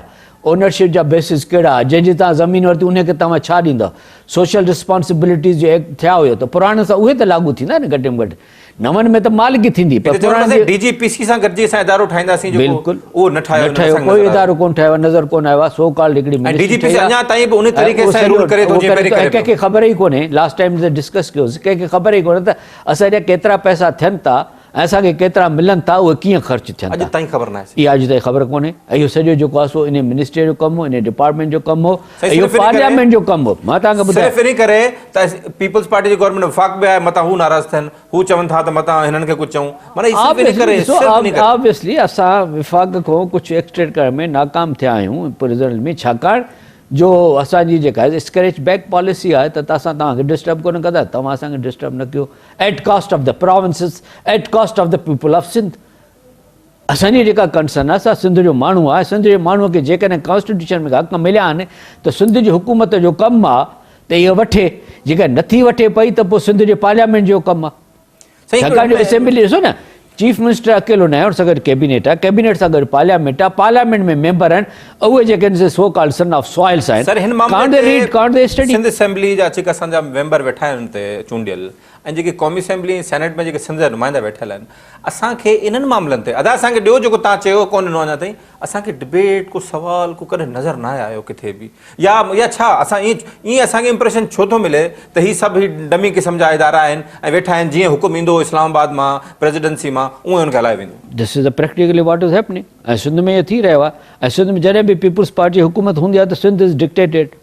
Speaker 2: اونرشپ جا بيسز ڪهڙا ها؟ جنهن جي توهان زمين ورتي انهي کي توهان ڇا ڏيندؤ؟ سوشل رسپانسبلٽيز جو ايڪٽ ٿيا هيو ته پراڻن سان اهي ته لاڳو ٿيندا نه گهٽ ۾ گهٽ نون ۾ ته مالڪي ٿيندي پر پراڻن جي
Speaker 1: ڊي جي پي سي سان گڏجي اسان ادارو ٺاهينداسين جيڪو
Speaker 2: بلڪل
Speaker 1: اهو نه ٺاهيو
Speaker 2: نه ٺاهيو ڪوئي ادارو ڪونه ٺاهيو آهي نظر ڪونه آيو آهي سو ڪالڊ هڪڙي
Speaker 1: ۽ ڊي جي پي سي اڃا تائين به انهي طريقي سان رول ڪري ٿو جيئن پهرين ڪري
Speaker 2: پيو ڪنهن کي خبر ئي ڪونهي لاسٽ ٽائيم ڊسڪس ڪيوسين ڪنهن کي خبر ئي ڪونهي ته اسان جا ڪيترا پئسا ٿين ٿا ۽ اسان کي ڪيترا ملن ٿا اهي ڪيئن خرچ ٿين ٿا.
Speaker 1: اڄ تائين خبر ناهي.
Speaker 2: اها اڄ تائين خبر ڪونهي ۽ اهو سڄو جيڪو آهي سو انهي منسٽري جو ڪم هو، انهي ڊپارٽمينٽ جو ڪم هو ۽ اهو پارليامينٽ جو ڪم هو. مان توهان کي ٻڌايان.
Speaker 1: صرف انهي ڪري ته پيپلز پارٽي جي گورنمينٽ وفاق به آهي متان هو ناراض ٿين، هو چون ٿا ته متان هنن کي ڪجهه چئون معنيٰ هي صرف انهي ڪري صرف انهي ڪري.
Speaker 2: آبويسلي اسان وفاق کان ڪجهه ايڪسٽريڪٽ ڪرڻ ۾ ناڪام ٿيا آهيون پريزنٽ ۾ ڇاڪاڻ جو اسان جي جيڪا اسڪريچ بيڪ پاليسي آهي ته اسان توهان کي ڊسٽرب ڪونه ڪندا توهان اسان کي ڊسٽرب نه ڪيو at cost of the provinces at cost of the people of Sindh اسان جي جيڪا ڪنسرن آهي سا سنڌ جو ماڻهو آهي سنڌ جي ماڻهو کي جيڪڏهن ڪانسٽيٽيوشن ۾ حق مليا آهن ته سنڌ جي حڪومت جو ڪم آهي ته اهو وٺي جيڪڏهن نٿي وٺي پئي ته پوء سنڌ جي پارليامينٽ جو ڪم آهي ڇاڪاڻ جو اسيمبلي ڏسو نه چيف منسٽر اڪيلو ناهي ان سان گڏ ڪيبينيٽ آهي ڪيبينيٽ سان گڏ پارليامينٽ آهي پارليامينٽ ۾ ميمبر آهن اهي جيڪي آهن سي so called son of soils آهن
Speaker 1: سر هن
Speaker 2: ڪانٽ
Speaker 1: معاملي
Speaker 2: the
Speaker 1: تي
Speaker 2: read can't the study.
Speaker 1: Sindh assembly جا جيڪي اسان جا ميمبر ويٺا آهن اتي چونڊيل ۽ جيڪي قومي اسيمبلي ۽ سينيٽ ۾ جيڪي سنڌ جا نمائندا ويٺل آهن اسان کي انهن معاملن تي ادا اسان کي ڏيو جيڪو تان چيو ڪونه ڏنو اڃا تائين اسان کي ڊبيٽ ڪو سوال ڪو ڪڏهن نظر ناهي آيو ڪٿي به يا يا ڇا اسان ائين ائين اسان کي امپريشن ڇو ٿو ملي ته هي سڀ هي ڊمي قسم جا ادارا آهن ۽ ويٺا آهن جيئن حڪم ايندو اسلام آباد مان پريزيڊنسي مان اونئن ان کي هلايو ويندو.
Speaker 2: This is practically what is happening ۽ Sindh ۾ اهو ٿي رهيو آهي ۽ سنڌ ۾ جڏهن به پيپلز پارٽي جي حڪومت هوندي آهي ته سنڌ از ڊڪٽيٽيڊ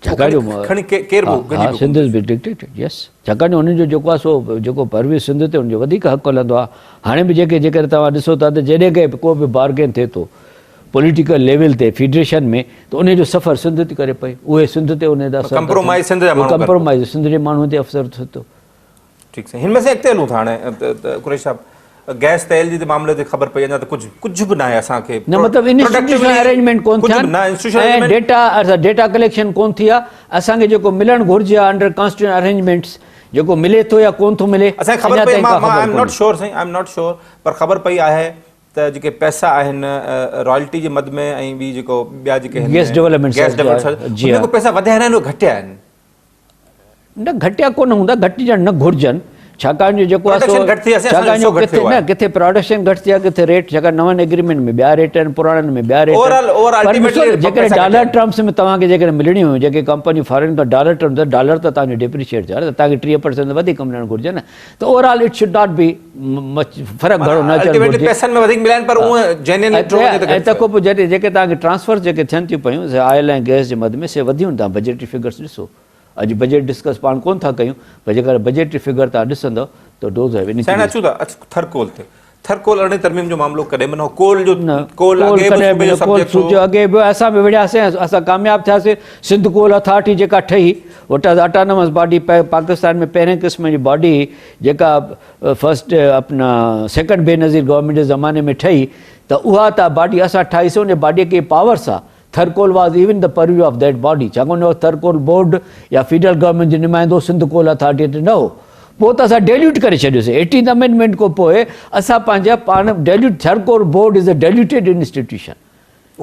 Speaker 2: ڇاڪاڻ جو
Speaker 1: کڻي ڪير به
Speaker 2: ها سنڌ از بي ڊڪٽيٽيڊ يس ڇاڪاڻ جو انهن جو جيڪو آهي سو جيڪو پروي سنڌ تي ان جو وڌيڪ حق هلندو آهي هاڻي به جيڪي جيڪڏهن توهان ڏسو ٿا ته جڏهن ڪنهن ڪو به بارگين ٿئي ٿو پوليٽيڪل ليول تي فيڊريشن ۾ ته ان جو سفر سنڌ تي ڪري پئي اهي سنڌ تي ان جا
Speaker 1: ڪمپرومائز سنڌ جا ماڻهو
Speaker 2: ڪمپرومائز سنڌ جي ماڻهن تي افسر ٿئي ٿو.
Speaker 1: ٺيڪ سائين هن ۾ سائين اڳتي هلون ٿا هاڻي قريشي صاحب گئس تيل جي معاملي تي خبر پئي اڃا ته ڪجهه ڪجهه به ناهي اسان کي
Speaker 2: نه مطلب انسٽيٽيوشنل ارينجمينٽ ڪون ٿيا
Speaker 1: نه انسٽيٽيوشنل
Speaker 2: ۽ ڊيٽا ڊيٽا ڪليڪشن ڪون ٿي آ اسان کي جيڪو ملڻ گهرجي آ انڊر ڪانسٽيٽيوشنل ارينجمينٽس جيڪو ملي ٿو يا ڪون ٿو ملي
Speaker 1: اسان کي خبر پئي مان I am not sure سائين I am not sure پر خبر پئي آهي ته جيڪي پئسا آهن رائلٽي جي مد ۾ ۽ ٻي جيڪو ٻيا جيڪي
Speaker 2: آهن گيس ڊولپمينٽ
Speaker 1: گيس ڊولپمينٽ جي پئسا وڌيا آهن گهٽيا آهن
Speaker 2: نه گهٽيا ڪونه هوندا، گهٽجڻ نه گهرجن، ڇاڪاڻ جو جيڪو آهي سو ڇاڪاڻ جو ڪٿي نه ڪٿي پراڊڪشن گهٽ ٿي آهي ڪٿي ريٽ ڇاڪاڻ نون ايگريمينٽ ۾ ٻيا ريٽ آهن پراڻن ۾ ٻيا ريٽ آهن پر ڏسو جيڪڏهن ڊالر ٽرمس ۾ توهان کي جيڪڏهن ملڻيون هيون جيڪي ڪمپنيون فارين کان ڊالر ٽرمس ڊالر ته توهان جو ڊپريشيئيٽ ٿيو آهي نه ته توهان کي 30 پرسنٽ وڌيڪ ملڻ گهرجي نه ته overall it should not be much فرق گهڻو نه اچڻ گهرجي
Speaker 1: پئسن ۾ وڌيڪ مليا آهن پر اهي جينين
Speaker 2: ۽ تنهن کان پوء جڏهن جيڪي توهان کي ٽرانسفرز جيڪي ٿين ٿيون پيون سي آئل ۽ گئس جي مد ۾ سي وڌيون توهان بجيٽري فگرس ڏسو اڄ بجيٽ ڊسڪس پاڻ ڪون ٿا ڪيون پر جيڪڏهن بجيٽري فگر توهان ڏسندؤ ته those have
Speaker 1: increase. سائين اچون ٿا ٿر ڪول تي ٿر ڪول ارڙهين ترميم جو معاملو ڪڏهن به نه هو ڪول جو ڪول اڳي به صوبي جو سبجيڪٽ هو
Speaker 2: اڳي به اسان به وڙهياسين اسان ڪامياب ٿياسين سنڌ ڪول اٿارٽي جيڪا ٺهي it was autonomous body Pakistan ۾ پهرين قسم جي باڊي جيڪا فرسٽ اپنا سيڪنڊ بينظير گورنمينٽ جي زماني ۾ ٺهي ته اها ته باڊي اسان ٺاهي سي ان باڊي کي پاورس آ Thar coal was even the purview of that body ڇاڪاڻ ان وقت ٿرڪول بورڊ يا فيڊرل گورنمينٽ جو نمائندو سنڌ ڪول اٿارٽي تي نه هو پوء ته اسان ڊيليوٽ ڪري ڇڏيوسي ايٽينٿ امينڊمينٽ کان پوء اسان پنهنجا پاڻ dilute Thar coal board is a diluted institution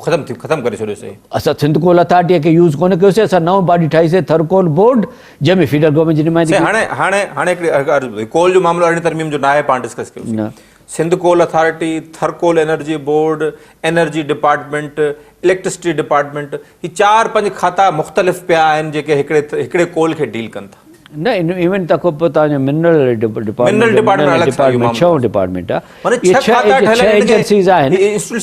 Speaker 1: ختم ٿي ختم ڪري ڇڏيوسي.
Speaker 2: اسان سنڌ ڪول اٿارٽي کي يوز ڪونه ڪيوسي اسان نئون باڊي ٺاهي سي ٿرڪول بورڊ جنهن ۾ فيڊرل گورنمينٽ جي نمائندگي
Speaker 1: سائين هاڻي هاڻي هاڻي هڪڙي عرض ٻڌو ڪول جو معاملو ارڙهين ترميم جو ناهي پاڻ ڊسڪس ڪيوسي
Speaker 2: نه.
Speaker 1: Sindh coal authority, Thar coal energy board, energy department, electricity department هي چار پنج کاتا مختلف پيا آهن جيڪي هڪڙي هڪڙي ڪول کي ڊيل ڪن ٿا.
Speaker 2: نه ايون تک پوء توهان جو منرل
Speaker 1: ڊپارٽمينٽ
Speaker 2: ڊپارٽمينٽ ڇهون ڊپارٽمينٽ آهي اهي ڇهه ايجنسيز آهن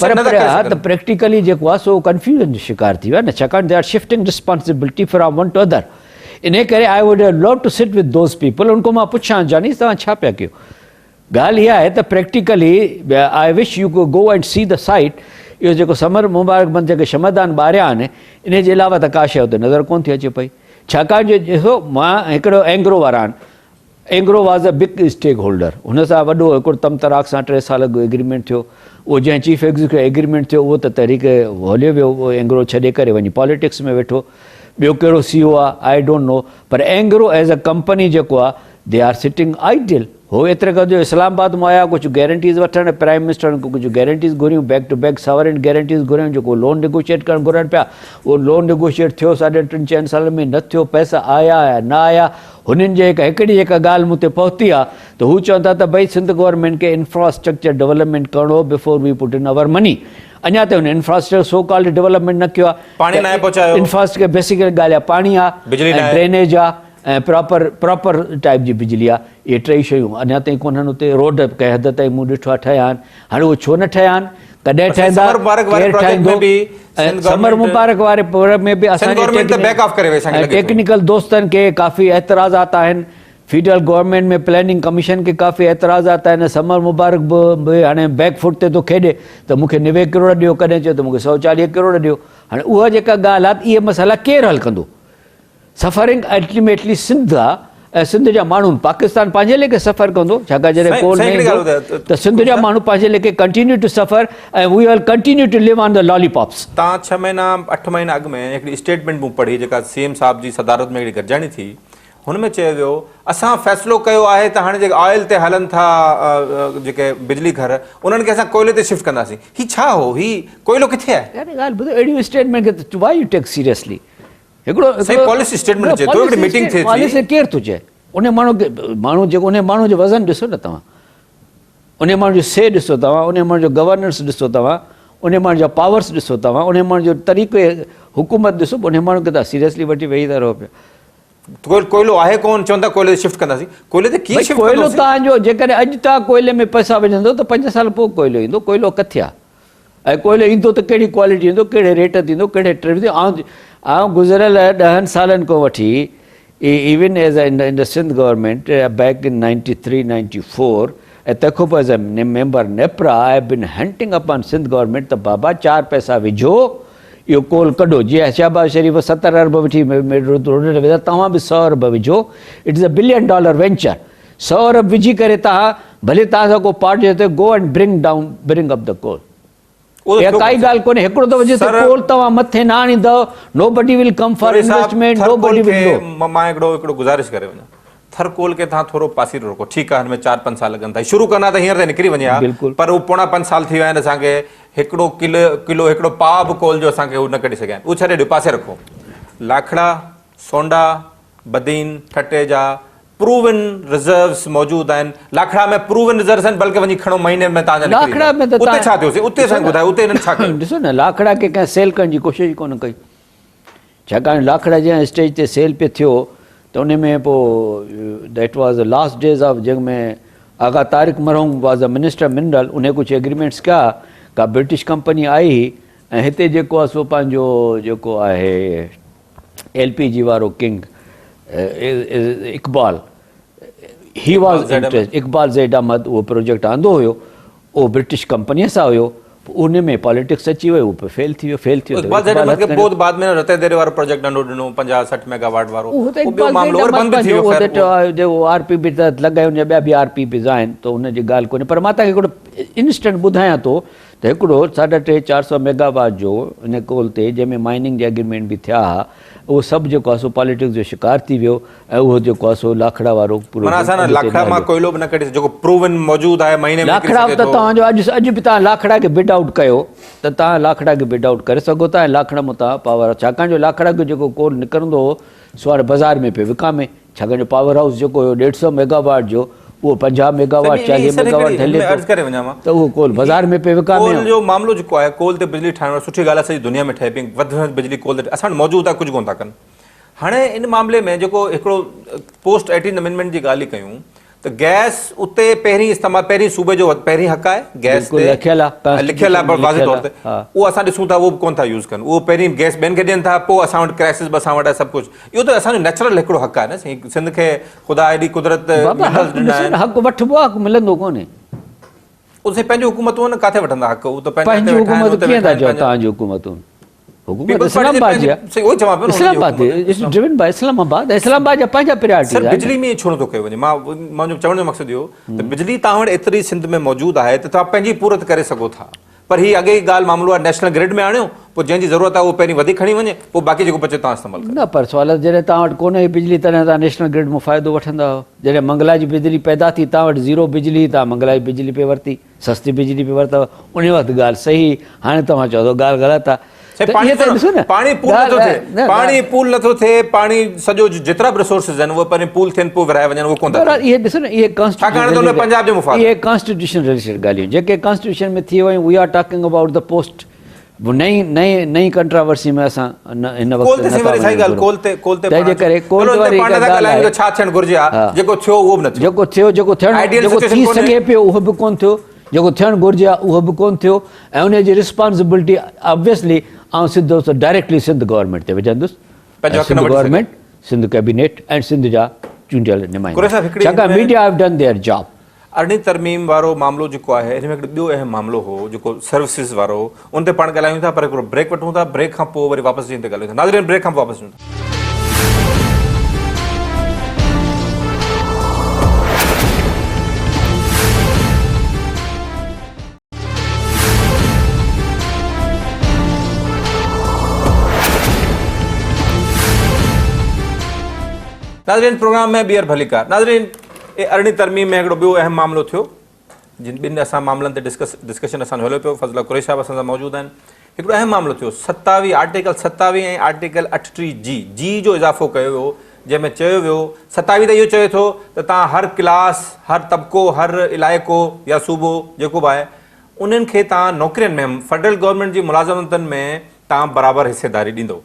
Speaker 2: پر ها ته پريڪٽيڪلي جيڪو آهي سو ڪنفيوزن جو شڪار ٿي ويو آهي نه ڇاڪاڻ they are shifting responsibility from one to other انهي ڪري I would have love to sit with those people ان کان مان پڇان جاني توهان ڇا پيا ڪيو ڳالهه اها آهي ته practically I wish you go and see the site اهو جيڪو سمر مبارڪ بند جيڪي شمعدان ٻاريا آهن انهي جي علاوه ته ڪا شيء اتي نظر ڪونه ٿي اچي پئي ڇاڪاڻ جو ڏسو مان هڪڙو اينگرو وارا آهن Engro was a big stakeholder هن سان وڏو هڪڙو تم تراڪ سان 3 سال اڳ ايگريمينٽ ٿيو اهو جنهن چيف ايگزيڪيوٽ ايگريمينٽ ٿيو اهو ته تحريڪ هليو ويو اهو اينگرو ڇڏي ڪري وڃي پاليٽڪس ۾ ويٺو ٻيو ڪهڙو سي او آهي I don't know per Engro as a company جيڪو آهي they are sitting idle هو ايتري قدر جو اسلام آباد مان آيا ڪجهه گيرنٽيز وٺڻ پرائم منسٽر کان ڪجهه گيرنٽيز گهريون بيڪ ٽو بيڪ ساورن گيرنٽيز گهريون جيڪو لون نيگوشيئيٽ ڪرڻ گهرن پيا اهو لون نيگوشيئيٽ ٿيو ساڍي ٽن چئن سالن ۾ نه ٿيو پئسا آيا يا نه آيا هنن جي هڪ هڪڙي جيڪا ڳالهه مون تي پهتي آ ته هو چون ٿا ته ڀئي سنڌ گورنمينٽ کي انفراسٽرڪچر ڊولپمينٽ ڪرڻو هو before we put in our money اڃا تائين هن انفراسٽرڪچر سو ڪالڊ ڊولپمينٽ نه ڪيو آ
Speaker 1: پاڻي ناهي پهچايو
Speaker 2: انفراسٽرڪچر بيسيڪلي ڳالهه آ پاڻي آ
Speaker 1: بجلي
Speaker 2: ۽
Speaker 1: ناهي
Speaker 2: ڊرينيج آ ۽ پراپر پراپر ٽائيپ جي بجلي آ اهي ٽئي شيون اڃا تائين ڪونهن اتي روڊ ڪنهن حد تائين مون ڏٺو آ ٺهيا آهن هاڻي اهي ڇو نه ٺهيا آهن ڪڏهن ٺهندا
Speaker 1: سمر مبارڪ واري
Speaker 2: ڪير
Speaker 1: پروجيڪٽ ۾
Speaker 2: ٺاهيندو
Speaker 1: به
Speaker 2: ۽
Speaker 1: سنڌ
Speaker 2: سمر
Speaker 1: گورنمينٽ
Speaker 2: مبارڪ واري پروجيڪٽ ۾ به
Speaker 1: سنڌ
Speaker 2: اسان جي
Speaker 1: گورنمينٽ ته بيڪ آف ڪري وئي اسان کي لڳي ٿو.
Speaker 2: ٽيڪنيڪل دوستن کي ڪافي اعتراضات آهن فيڊرل گورنمينٽ ۾ پلاننگ ڪميشن کي ڪافي اعتراضات آهن سمر مبارڪ به هاڻي بيڪ فوٽ تي ٿو کيڏي ته مون کي 90 ڪروڙ ڏيو ڪڏهن چيو ته مون کي 140 ڪروڙ ڏيو هاڻي اها جيڪا ڳالهه آ ته اهي مسئلا ڪير حل ڪندو سفرنگ الٽيميٽلي سنڌ آ ۽ سنڌ جا ماڻهو پاڪستان پنهنجي ليکي سفر ڪندو ڇاڪاڻ جڏهن ڪول نه ايندو ته سنڌ جا ماڻهو پنهنجي ليکي ڪنٽينيو ٽو سفر ۽ we will continue to live on the lollipops.
Speaker 1: تان ڇهه مهينا اٺ مهينا اڳ ۾ هڪڙي اسٽيٽمينٽ مون پڙهي جيڪا سي ايم صاحب جي صدارت ۾ هڪڙي گڏجاڻي ٿي هن ۾ چيو ويو اسان فيصلو ڪيو آهي ته هاڻي جيڪي آئل تي هلن ٿا جيڪي بجلي گهر انهن کي اسان ڪوئلي تي شفٽ ڪنداسين. هي ڇا هو؟ هي ڪوئلو ڪٿي آهي؟
Speaker 2: يار ڳالهه ٻڌو اهڙيون اسٽيٽمينٽ کي وائي يو ٽيڪ سيريسلي هڪڙو
Speaker 1: سائين پاليسي اسٽيٽمينٽ چئي ٿو هڪڙي ميٽنگ ٿئي ٿي
Speaker 2: پاليسي ڪير ٿو چئي ان ماڻهو کي ماڻهو جيڪو ان ماڻهو جو وزن ڏسو نه توهان ان ماڻهو جو سي ڏسو توهان ان ماڻهو جو گورننس ڏسو توهان ان ماڻهو جا پاورس ڏسو توهان ان ماڻهو جو طريقو حڪومت ڏسو ان ماڻهو کي توهان سيريسلي وٺي ويهي ٿا رهو پيا
Speaker 1: ڪوئلو آهي ڪون چون ٿا ڪوئلي تي شفٽ ڪنداسين ڪوئلي تي ڪيئن شفٽ
Speaker 2: ڪوئلو توهان جو جيڪڏهن اڄ توهان ڪوئلي ۾ پئسا وجهندو ته 5 سال پوء ڪوئلو ايندو ڪوئلو ڪٿي آهي ۽ ڪوئلو ايندو ته ڪهڙي ڪوالٽي ايندو ڪهڙي ريٽ تي ايندو ڪهڙي ٽريف تي آئون گذريل 10 سالن کان وٺي even as in the Sindh government back in 93 94 ۽ تنهن کان پوء as a member NEPRA I have been hunting upon Sindh government ته بابا چار پئسا وجهو اهو ڪول ڪڍو جيئن شهباز شريف 70 ارب وٺي روڊ وڌا توهان به 100 ارب وجهو it is a billion dollar venture 100 ارب وجهي ڪري توهان ڀلي توهان سان ڪو پارٽي هجي go and bring down bring up the coal اها ڪائي ڳالهه ڪونهي هڪڙو دفعو جتي ڪول توهان مٿي نه آڻيندؤ nobody will come for investment nobody will know.
Speaker 1: مان هڪڙو هڪڙو گذارش ڪري وڃان ٿر ڪول کي توهان ٿورو پاسيرو رکو ٺيڪ آهي هن ۾ چار پنج سال لڳن ٿا شروع ڪندا ته هينئر ته نڪري وڃي ها پر هو پوڻا پنج سال ٿي ويا آهن اسان کي هڪڙو ڪلو ڪلو هڪڙو پاء به ڪول جو اسان کي هو نه ڪڍي سگهيا آهن اهو ڇڏي ڏيو پاسي رکو لاکڙا سونڊا بدين ٺٽي جا پروون رزروز موجود آهن لاکڙا ۾ پروون رزروز آهن بلڪه وڃي کڻو مهيني ۾ تان جا نڪري
Speaker 2: لاکڙا ۾ ته
Speaker 1: اتي ڇا ٿيو سي اتي اسان ٻڌايو اتي هنن ڇا ڪيو
Speaker 2: ڏسو نه لاکڙا کي ڪنهن سيل ڪرڻ جي ڪوشش ڪونه ڪئي ڇاڪاڻ لاکڙا جنهن اسٽيج تي سيل پي ٿيو ته ان ۾ پو that was the last days of جنهن ۾ آغا طارق مرحوم واز the minister mineral ان ڪجهه ايگريمينٽس ڪيا ڪا برٽش ڪمپني آئي هئي ۽ هتي جيڪو آهي سو پنهنجو جيڪو آهي ايل پي جي وارو king Iqbal he was interest Iqbal Z Ahmed اهو پروجيڪٽ آندو هيو اهو برٽش ڪمپني سان هيو پوء ان ۾ پاليٽڪس اچي ويو اهو فيل ٿي ويو فيل ٿي ويو
Speaker 1: اقبال زيڊ احمد کي پوء بعد ۾ رتي ديري وارو پروجيڪٽ ننڍو ڏنو 50 60 ميگا واٽ وارو
Speaker 2: اهو ته اقبال زيڊ احمد بند ٿي ويو خير اهو ته آر پي پي تحت لڳائي ان جا ٻيا به آر پي پيز آهن ته ان جي ڳالهه ڪونهي پر مان توهان کي هڪڙو انسٽنٽ ٻڌايان ٿو ته هڪڙو ساڍا ٽي چار سؤ ميگا واٽ جو ان ڪول تي جنهن ۾ مائننگ جا ايگريمينٽ به ٿيا ها اهو سڀ جيڪو آهي سو پاليٽڪس جو شڪار ٿي ويو ۽ اهو جيڪو آهي سو لاکڙا وارو
Speaker 1: پورو معنيٰ اسان لاکڙا مان ڪوئلو به نه ڪڍي جيڪو پروون موجود آهي مهيني ۾
Speaker 2: لاکڙا ته توهان جو اڄ اڄ به توهان لاکڙا کي بڊ آئوٽ ڪيو ته توهان لاکڙا کي بڊ آئوٽ ڪري سگهو ٿا ۽ لاکڙا مان توهان پاور ڇاڪاڻ جو لاکڙا کي جيڪو ڪول نڪرندو هو سو هاڻي بازار ۾ پيو وڪامي ڇاڪاڻ جو پاور هائوس جيڪو هيو ڏيڍ سئو ميگا واٽ جو اهو 50 ميگا واٽ 40 ميگا واٽ هلي ٿو ته اهو ڪول بازار ۾ پيو وڪامي.
Speaker 1: ڪول جو معاملو جيڪو آهي ڪول تي بجلي ٺاهڻ وارو سٺي ڳالهه آهي سڄي دنيا ۾ ٺهي پئي وڌ ۾ وڌ بجلي ڪول تي اسان وٽ موجود آهي ڪجهه ڪونه ٿا ڪن هاڻي ان معاملي ۾ جيڪو هڪڙو پوسٽ ايٽين امينڊمينٽ جي ڳالهه ئي ڪيون ته گئس اتي پهرين استعمال پهرين صوبي جو پهرين حق آهي گئس تي
Speaker 2: لکيل آهي
Speaker 1: لکيل آهي واضح طور تي اهو اسان ڏسون ٿا اهو به ڪونه ٿا يوز ڪن اهو پهرين گئس ٻين کي ڏين ٿا پوء اسان وٽ ڪرائسس به اسان وٽ آهي سڀ ڪجهه اهو ته اسان جو نيچرل هڪڙو حق آهي نه سائين سنڌ کي خدا ايڏي قدرت
Speaker 2: منرلز ڏنا آهن حق وٺبو آهي حق ملندو ڪونهي
Speaker 1: اهو سائين پنهنجون حڪومتون آهن ڪاٿي وٺندا حق اهو ته
Speaker 2: پنهنجي حڪومت ڪيئن ٿا چئو توهان جي حڪومتون حڪومت اسلام آباد جي آهي Islamabad it's driven by Islamabad Islamabad جا پنهنجا پريارٽيز
Speaker 1: آهن. سر بجلي ۾ ڇو نٿو ڪيو وڃي مان منهنجو چوڻ جو مقصد اهو ته بجلي توهان وٽ ايتري سنڌ ۾ موجود آهي ته توهان پنهنجي پورت ڪري سگهو ٿا پر هي اڳي ئي ڳالهه معاملو آهي نيشنل گرڊ ۾ آڻيو پوء جنهن جي ضرورت آهي اهو پهرين وڌيڪ کڻي وڃي پوء باقي جيڪو بچي توهان استعمال ڪريو.
Speaker 2: نه پر سوال جڏهن توهان وٽ ڪونه هئي بجلي تڏهن توهان نيشنل گرڊ مان فائدو وٺندا هئو جڏهن منگلا جي بجلي پيدا ٿي توهان وٽ زيرو بجلي هئي توهان منگلا جي بجلي پئي ورتي. سستي بجلي پئي ورتو انهي وقت ڳالهه صحيح هئي هاڻي توهان چئو ٿو ڳالهه غلط آهي
Speaker 1: ته اهي ته ڏسو نه پاڻي پول نٿو ٿئي پاڻي پول نٿو ٿئي پاڻي سڄو جيترا به ريسورسز آهن اهي پهرين پول ٿين پوء ورهايا وڃن اهي ڪونه ٿا
Speaker 2: ٿين اهي ڏسو نه اهي
Speaker 1: ڇاڪاڻ ته ان ۾ پنجاب جو مفاد
Speaker 2: اهي ڪانسٽيٽيوشن رليٽيڊ ڳالهيون جيڪي ڪانسٽيٽيوشن ۾ ٿي ويون we are talking about the post نئين نئين نئين ڪنٽراورسي ۾ اسان هن وقت
Speaker 1: ڪول تي سائين وري سائين ڳالهه ڪول تي ڪول تي
Speaker 2: تنهن جي ڪري ڪول تي واري
Speaker 1: پاڻ ٿا ڳالهايون ته ڇا ٿيڻ گهرجي ها جيڪو ٿيو اهو به نه ٿيو
Speaker 2: جيڪو ٿيو جيڪو ٿيڻ جيڪو ٿي سگهي پيو اهو به ڪون ٿيو جيڪو ٿيڻ گهرجي ها اهو به ڪون ٿيو ۽ ان جي ريسپانسبلٽي آبويسلي آئون سڌو ڊائريڪٽلي سنڌ گورنمينٽ تي وجهندس سنڌ گورنمينٽ سنڌ ڪيبينيٽ ۽ سنڌ جا چونڊيل نمائندا ڇاڪاڻ media have done their job.
Speaker 1: ارڙهين ترميم وارو معاملو جيڪو آهي ان ۾ هڪڙو ٻيو اهم معاملو هو جيڪو سروسز وارو هو ان تي پاڻ ڳالهايون ٿا پر هڪڙو بريڪ وٺون ٿا بريڪ کان پوء وري واپس اچي ان تي ڳالهايون ٿا ناظرين بريڪ کان پوء واپس اچون ٿا. ناظرين پروگرام ۾ ٻيهر ڀليڪار. ناظرين ارڙهين ترميم ۾ هڪڙو ٻيو اهم معاملو ٿيو جن ٻن اسان معاملن تي ڊسڪس ڊسڪشن اسان جو هليو پيو فضل قريشي صاحب اسان سان موجود آهن هڪڙو اهم معاملو ٿيو 27 آرٽيڪل 27 ۽ آرٽيڪل 38 جي جي جو اضافو ڪيو ويو جنهن ۾ چيو ويو 27 ته اهو چوي ٿو ته توهان هر ڪلاس هر طبقو هر علائقو يا صوبو جيڪو به آهي انهن کي توهان نوڪرين ۾ فيڊرل گورنمينٽ جي ملازمتن ۾ توهان برابر حصيداري ڏيندو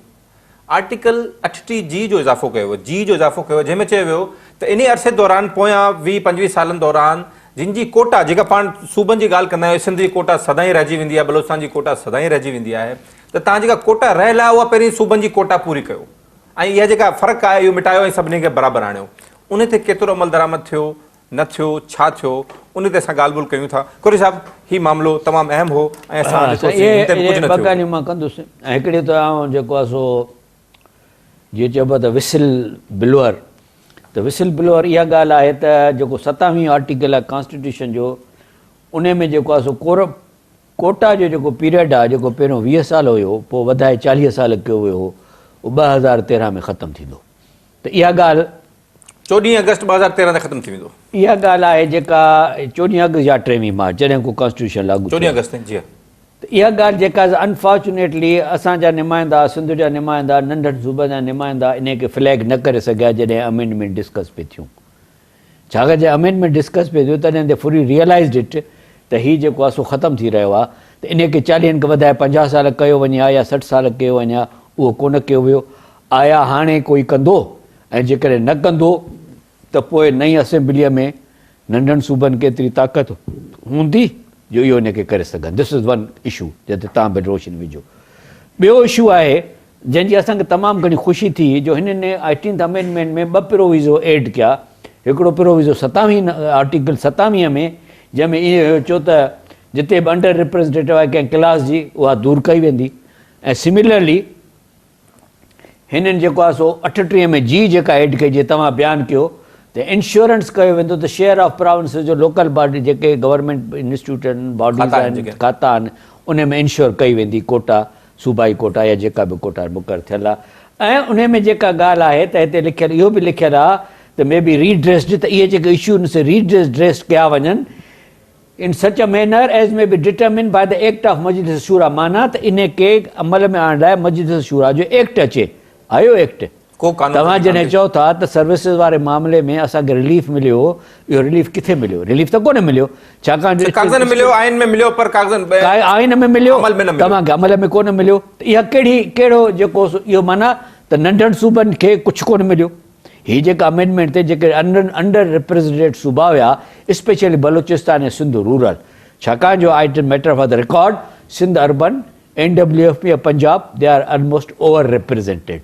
Speaker 1: آرٽيڪل 38 جي جو اضافو ڪيو ويو، جي جو اضافو ڪيو ويو، جنهن ۾ چيو ويو ته انهي عرصي دوران پويان ويهه پنجويهه سالن دوران جن جي ڪوٽا جيڪا پاڻ صوبن جي ڳالهه ڪندا آهيون سنڌ جي ڪوٽا سدائين رهجي ويندي آهي بلوچستان جي ڪوٽا سدائين رهجي ويندي آهي ته توهان جيڪا ڪوٽا رهيل آهي اها پهرين صوبن جي ڪوٽا پوري ڪيو ۽ اها جيڪا فرق آهي اهو مٽايو ۽ سڀني کي برابر آڻيو انهي تي ڪيترو عملدرآمد ٿيو نه ٿيو ڇا ٿيو ان تي اسان ڳالهه ٻولهه ڪيون ٿا. قريشي صاحب هي معاملو تمام اهم هو ۽ اسان
Speaker 2: ها
Speaker 1: ڏٺو
Speaker 2: سائين
Speaker 1: سين هن تي به
Speaker 2: اهي
Speaker 1: ڪجهه نه
Speaker 2: ٻه
Speaker 1: ٿيو.
Speaker 2: ڳالهيون مان ڪندس ۽ هڪڙي ته آئون جيڪو آهي سو جيئن چئبو آهي ته وسل بلوئر ته وسل بلوئر اها ڳالهه آهي ته جيڪو ستاويهون آرٽيڪل آهي ڪانسٽيٽيوشن جو ان ۾ جيڪو آهي سو ڪور ڪوٽا جو جيڪو پيريڊ آهي جيڪو پهريون 20 سال هيو پوء وڌائي 40 سال ڪيو ويو هو اهو 2013 ۾ ختم ٿيندو ته اها ڳالهه
Speaker 1: چوڏهين آگسٽ 2013 تي ختم ٿي ويندو.
Speaker 2: اها ڳالهه آهي جيڪا چوڏهين آگسٽ يا ٽيويهين مارچ جڏهن ڪو ڪانسٽيٽيوشن لاڳو ٿيو.
Speaker 1: چوڏهين آگسٽ تي جي ها.
Speaker 2: ته اها ڳالهه جيڪا انفارچونيٽلي اسان جا نمائندا سنڌ جا نمائندا ننڍن صوبن جا نمائندا انهي کي فليگ نه ڪري سگهيا جڏهن امينڊمينٽ ڊسڪس پئي ٿيون ڇاڪاڻ جڏهن امينڊمينٽ ڊسڪس پئي ٿيون تڏهن the fully realised it ته هي جيڪو آهي سو ختم ٿي رهيو آهي ته انهي کي چاليهن کي وڌائي 50 سال ڪيو وڃي ها يا 60 سال ڪيو وڃي ها اهو ڪونه ڪيو ويو آيا هاڻي ڪوئي ڪندو ۽ جيڪڏهن نه ڪندو ته پوء نئين اسيمبليء ۾ ننڍن صوبن کي ايتري طاقت هوندي جو اهو ان کي ڪري سگهن. This is one issue جنهن تي توهان به روشني وجهو. ٻيو اشو آهي جنهن جي اسان کي تمام گهڻي خوشي ٿي جو هنن ايٽينٿ امينڊمينٽ ۾ ٻه پروويزو ايڊ ڪيا. هڪڙو پروويزو ستاويهين آرٽيڪل 27 ۾ جنهن ۾ اهو چيو ته جتي به انڊر ريپريزنٽيٽو آهي ڪنهن ڪلاس جي اها دور ڪئي ويندي ۽ سميلرلي هنن جيڪو آهي سو 38 ۾ جي جيڪا ايڊ ڪئي جيئن توهان بيان ڪيو ته انشورنس ڪيو ويندو ته شيئر آف پراونسز جو لوڪل باڊي جيڪي گورنمينٽ انسٽيٽيوٽ آهن باڊيز آهن کاتا آهن ان ۾ انشور ڪئي ويندي ڪوٽا صوبائي ڪوٽا يا جيڪا به ڪوٽا مقرر ٿيل آهي ۽ ان ۾ جيڪا ڳالهه آهي ته هتي لکيل اهو به لکيل آهي ته مي بي ريڊريسڊ ته اهي جيڪي اشو آهن سي ريڊريس ڪيا وڃن In such a manner as may be determined by the Act of Majlis Shura معنيٰ ته انهي کي عمل ۾ آڻڻ لاء مجلس شوريٰ جو ايڪٽ اچي. آيو ايڪٽ؟
Speaker 1: ڪو قانون
Speaker 2: توهان جڏهن چئو ٿا ته سروسز واري معاملي ۾ اسان کي رليف مليو هو، اهو رليف ڪٿي مليو؟ رليف ته ڪونه مليو، ڇاڪاڻ جو
Speaker 1: ڪاغذن ۾ مليو، آئين ۾ مليو پر ڪاغذن
Speaker 2: آئين ۾ مليو، عمل ۾ نه مليو، توهان کي عمل ۾ ڪونه مليو ته اها ڪهڙي ڪهڙو جيڪو اهو معنيٰ ته ننڍن صوبن کي ڪجهه ڪونه مليو. هي جيڪا امينڊمينٽ تي جيڪي انڊر ريپريزنٽيڊ صوبا هيا اسپيشلي بلوچستان ۽ سنڌ رورل ڇاڪاڻ جو it matter for the record Sindh urban, N W F P ۽ Punjab they are almost over represented.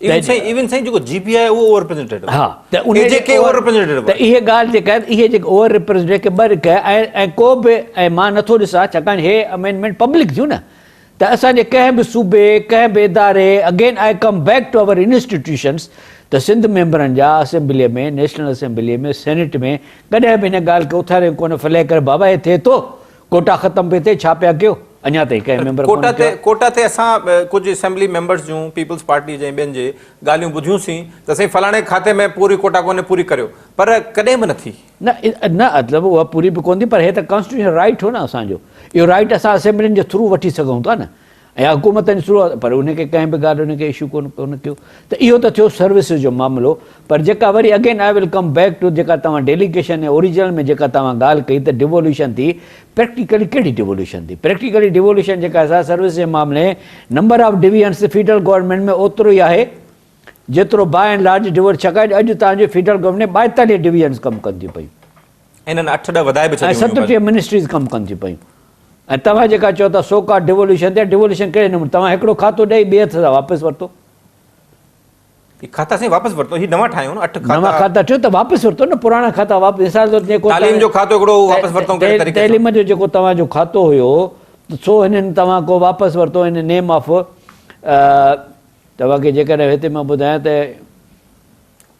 Speaker 1: Even سائين ايون سائين جيڪو جي پي آهي اهو اوور ريپريزنٽيڊ
Speaker 2: ها ته ان
Speaker 1: جي ڪي اوور ريپريزنٽيڊ
Speaker 2: ته اهي ڳالهه جيڪا آهي اهي جيڪي اوور ريپريزنٽيڊ کي ٻه رڪ ۽ ۽ ڪو به ۽ مان نٿو ڏسان ڇاڪاڻ هي امينڊمينٽ پبلڪ ٿيون نه ته اسان جي ڪنهن به صوبي، ڪنهن به اداري، again I come back to our institutions ته سنڌ ميمبرن جا اسيمبليء ۾، نيشنل اسيمبليء ۾، سينيٽ ۾ ڪڏهن به هن ڳالهه کي اٿاريو ڪونه فليگ ڪري بابا هي ٿئي ٿو، ڪوٽا ختم پئي ٿئي ڇا پيا ڪيو، اڃا تائين ڪنهن ميمبر
Speaker 1: ڪونه ڪيو آهي. ڪوٽا تي اسان ڪجهه اسيمبلي ميمبرز جون پيپلز پارٽي جي ۽ ٻين جي ڳالهيون ٻڌيون سين ته سائين فلاڻي کاتي ۾ پوري ڪوٽا ڪونهي پوري ڪريو پر ڪڏهن به نه ٿي.
Speaker 2: نه نه مطلب اها پوري به ڪونه ٿي پر هي ته ڪانسٽيٽيوشنل رائيٽ هو نه اسان جو اهو رائيٽ اسان اسيمبلين جي ٿرو وٺي سگهون ٿا نه يا حڪومتن جي ٿرو پر ان کي ڪنهن به ڳالهه ان کي اشو ڪونه ڪونه ڪيو ته اهو ته ٿيو سروسز جو معاملو پر جيڪا وري again I will come back to جيڪا توهان ڊيليگيشن ۽ اوريجنل ۾ جيڪا توهان ڳالهه ڪئي ته ڊيووليوشن ٿي پريڪٽيڪلي ڪهڙي ڊيووليوشن ٿي پريڪٽيڪلي ڊيووليوشن جيڪا سا سروس جي معاملي number of divisions federal government ۾ اوترو ئي آهي جيترو باء اينڊ لارج ڊيور ڇاڪاڻ جو اڄ توهان جي فيڊرل گورنمينٽ ۾ 42 ڊويزنز ڪم ڪن ٿيون پيون.
Speaker 1: انهن اٺ ڏهه وڌائي به
Speaker 2: ڇڏيون هيون. ۽ 37 منسٽريز ڪم ڪن ٿيون پيون ۽ توهان جيڪا چئو ٿا سو ڪالڊ ڊيووليوشن ٿي ڊيووليوشن ڪهڙي نموني توهان هڪڙو کاتو ڏئي ٻئي هٿ سان واپس ورتو.
Speaker 1: هي کاتا سائين واپس ورتو هي نوان ٺاهيون نه اٺ کاتا.
Speaker 2: نوان کاتا ٺهيو ته واپس ورتو نه پراڻا کاتا واپس مثال طور جيڪو
Speaker 1: تعليم جو کاتو هڪڙو هو واپس ورتو ڪهڙي طريقي سان.
Speaker 2: تعليم جو جيڪو توهان جو کاتو هيو سو هنن توهان ڪو واپس ورتو ان نيم آف توهان کي جيڪڏهن هتي مان ٻڌايان ته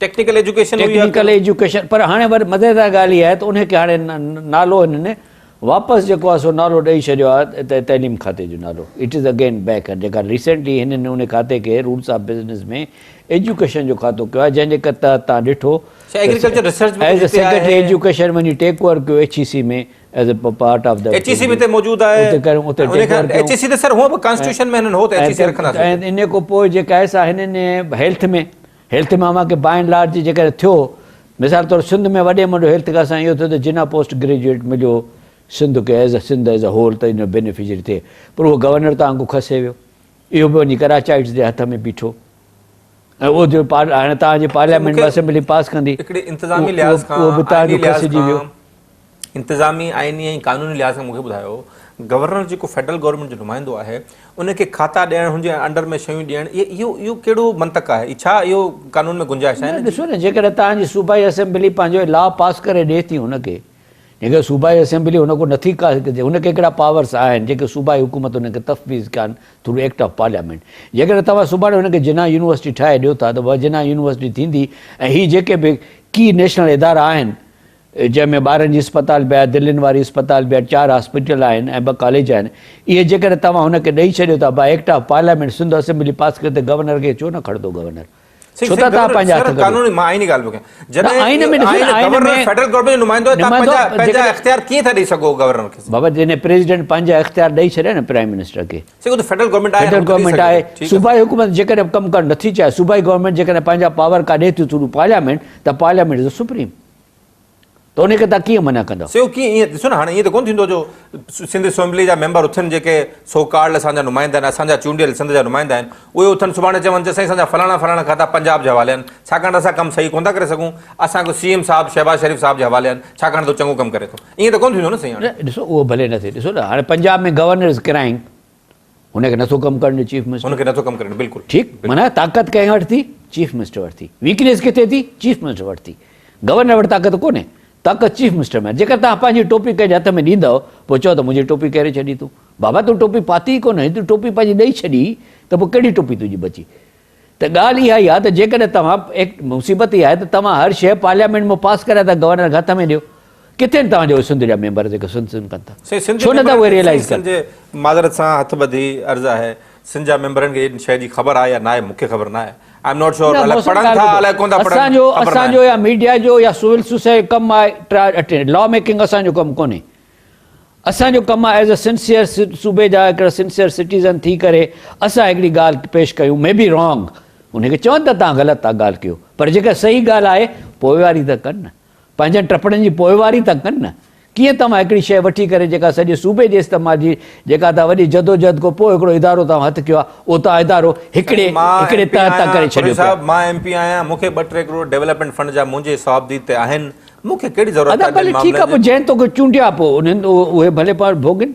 Speaker 1: ٽيڪنيڪل ايجوڪيشن
Speaker 2: ٽيڪنيڪل ايجوڪيشن پر هاڻي وري مزيدار ڳالهه اها آهي ته ان کي هاڻي نالو هنن واپس جيڪو آهي سو نالو ڏئي ڇڏيو آهي ته تعليم کاتي جو نالو it is again back جيڪا ريسينٽلي هنن ان کاتي کي رولس آف بزنس ۾ ايجوڪيشن جو کاتو ڪيو آهي جنهن جي تحت تان ڏٺو
Speaker 1: ايگريڪلچر ريسرچ به
Speaker 2: ايز اي سيڪريٽري ايجوڪيشن وڃي ٽيڪ اوور ڪيو H E C ۾ as a part of the
Speaker 1: H E C به اتي موجود آهي
Speaker 2: اتي ڪريون اتي ٽيڪ اوور
Speaker 1: ڪيو ايڇ اي سي ته سر هونء به ڪانسٽيٽيوشن ۾ هنن هو ته ايڇ اي سي رکنداسين
Speaker 2: ۽ ان کان پوء جيڪا آهي سا هنن هيلٿ ۾ هيلٿ ۾ اوهان کي باء اينڊ لارج جيڪڏهن ٿيو مثال طور سنڌ ۾ وڏي ۾ وڏو هيلٿ کان سان اهو ٿيو ته جناح پوسٽ گريجوئيٽ مليو سنڌ کي as a Sindh as a whole ته ان جو بينيفشري ٿئي پر اهو گورنر تان کان کسي ويو اهو به وڃي ڪراچائيٽس جي هٿ ۾ بيٺو ۽ اهو جو هاڻي توهان جي پارليامينٽ ۾ اسيمبلي پاس ڪندي
Speaker 1: هڪڙي انتظامي لحاظ کان
Speaker 2: اهو به توهان جو کسجي ويو.
Speaker 1: انتظامي، آئيني ۽ قانوني لحاظ کان مون کي ٻڌايو، گورنر جيڪو فيڊرل گورنمينٽ جو نمائندو آهي، ان کي کاتا ڏيڻ، هن جي انڊر ۾ شيون ڏيڻ، اهو اهو ڪهڙو منطق آهي؟ ڇا اهو قانون ۾ گنجائش آهي
Speaker 2: نه؟ ڏسو نه جيڪڏهن توهان جي صوبائي اسيمبلي پنهنجو لا پاس ڪري ڏئي ٿي هن کي، جيڪڏهن صوبائي اسيمبلي هن کان نٿي ڪا هن کي ڪهڙا پاورس آهن جيڪي صوبائي حڪومت هن کي تفويض ڪيا آهن ٿرو ايڪٽ آف پارليامينٽ. جيڪڏهن توهان سڀاڻي هن کي جناح يونيورسٽي ٺاهي ڏيو ٿا ته اها جناح يونيورسٽي ٿيندي ۽ هي جيڪي به ڪي نيشنل ادارا آهن جنهن ۾ ٻارن جي اسپتال به آهي، دلين واري اسپتال به آهي، چار هاسپيٽل آهن ۽ ٻه ڪاليج آهن. اهي جيڪڏهن توهان هن کي ڏئي ڇڏيو ٿا by act of parliament Sindh assembly pass ڪئي ته گورنر کي ڇو نه کڻندو گورنر؟ ڇو ٿا توهان پنهنجا هٿ ڪڍو؟
Speaker 1: مان آئيني ڳالهه پيو ڪيان. جڏهن آئين ۾ ڏسو نه آئين ۾ فيڊرل گورنمينٽ جو نمائندو آهي توهان پنهنجا پنهنجا اختيار ڪيئن ٿا ڏئي سگهو گورنر کي؟
Speaker 2: بابا جڏهن پريزيڊنٽ پنهنجا اختيار ڏئي ڇڏيا نه پرائيم منسٽر کي.
Speaker 1: سائين اهو ته فيڊرل گورنمينٽ آهي
Speaker 2: فيڊرل گورنمينٽ آهي صوبائي حڪومت جيڪڏهن ڪم ڪرڻ نٿي چاهي صوبائي گورنمينٽ جيڪڏهن پنهنجا پاور ڪا ڏئي ٿي ٿرو پارليامينٽ ته پارليامينٽ از سپريم ته ان کي تان ڪيئن منع ڪندؤ؟
Speaker 1: سو ڪيئن ائين ڏسو نه هاڻي ائين ته ڪونه ٿيندو جو سنڌ اسيمبلي جا ميمبر اٿن جيڪي سو ڪارڊ اسان جا نمائندا آهن اسان جا چونڊيل سنڌ جا نمائندا آهن اهي اٿن سڀاڻي چون ته سائين اسان جا فلاڻا فلاڻا کاتا پنجاب جي حوالي آهن ڇاڪاڻ ته اسان ڪم صحيح ڪونه ٿا ڪري سگهون اسان کي سي ايم صاحب شهباز شريف صاحب جي حوالي آهن ڇاڪاڻ ته هو چڱو ڪم ڪري ٿو ائين ته ڪونه ٿيندو نه سائين هاڻي.
Speaker 2: نه ڏسو اهو ڀلي نه ٿئي ڏسو نه هاڻي پنجاب ۾ گورنر از ڪرائنگ هن کي نٿو ڪم ڪرڻ ڏي چيف منسٽر
Speaker 1: هن کي نٿو ڪم ڪرڻ ڏي بلڪل
Speaker 2: ٺيڪ معنيٰ طاقت ڪنهن وٽ ٿي چيف منسٽر وٽ ٿي ويڪنيس ڪٿي ٿي چيف منسٽر وٽ ٿي گورنر وٽ طاقت ڪونهي طاقت چيف منسٽر ۾ جيڪر توهان پنهنجي ٽوپي ڪنهن جي هٿ ۾ ڏيندؤ پوء چئو ته منهنجي ٽوپي ڪيري ڇڏي تون بابا تون ٽوپي پاتي ئي ڪونه تون ٽوپي پنهنجي ڏئي ڇڏي ته پوء ڪهڙي ٽوپي تنهنجي بچي ته ڳالهه اها ئي آهي ته جيڪڏهن توهان مصيبت اها آهي ته توهان هر شيء پارليامينٽ مان پاس ڪرائي ٿا گورنر کي هٿ ۾ ڏيو ڪٿي آهن توهان جا اهي سنڌ جا ميمبر جيڪي سنڌ سنڌ ڪن ٿا ڇو نه ٿا اهي ريئلائيز ڪن.
Speaker 1: سنڌ جي معذرت سان هٿ ٻڌي عرض آهي سنڌ جا ميمبرن کي ان شيء جي خبر آهي يا ناهي مون کي خبر ناهي I am not sure الائي پڙهن ٿا الائي ڪونه ٿا پڙهن
Speaker 2: اسان جو اسان جو يا ميڊيا جو يا سول سوسائٽي جو ڪم آهي لا ميڪنگ اسان جو ڪم ڪونهي اسان جو ڪم آهي ايز اي سنسيئر صوبي جا هڪڙا سنسيئر سٽيزن ٿي ڪري اسان هڪڙي ڳالهه پيش ڪيون مي بي رانگ ان کي چون ته تان غلط ٿا ڳالهه ڪيو پر جيڪا صحيح ڳالهه آهي پوئواري ته ڪن نه پنهنجن ٽپڙن جي پوئواري ته ڪن نه ڪيئن توهان هڪڙي شيء وٺي ڪري جيڪا سڄي صوبي جي استعمال جي جيڪا توهان وڏي جدوجهد کان پوء هڪڙو ادارو توهان هٿ ڪيو آهي اهو توهان ادارو هڪڙي هڪڙي تهه تان ڪري ڇڏيو
Speaker 1: پيا. مان ايم پي آهيان مون کي ٻه ٽي ڪروڙ ڊولپمينٽ فنڊ جا منهنجي صوابديد تي آهن مون کي ڪهڙي ضرورت
Speaker 2: ادا
Speaker 1: آهي
Speaker 2: ڀلي
Speaker 1: ٻين
Speaker 2: ٺيڪ آهي
Speaker 1: معاملن
Speaker 2: پوء
Speaker 1: جي.
Speaker 2: جنهن توکي چونڊيا پوء انهن اهي ڀلي پاڻ ڀوڳين.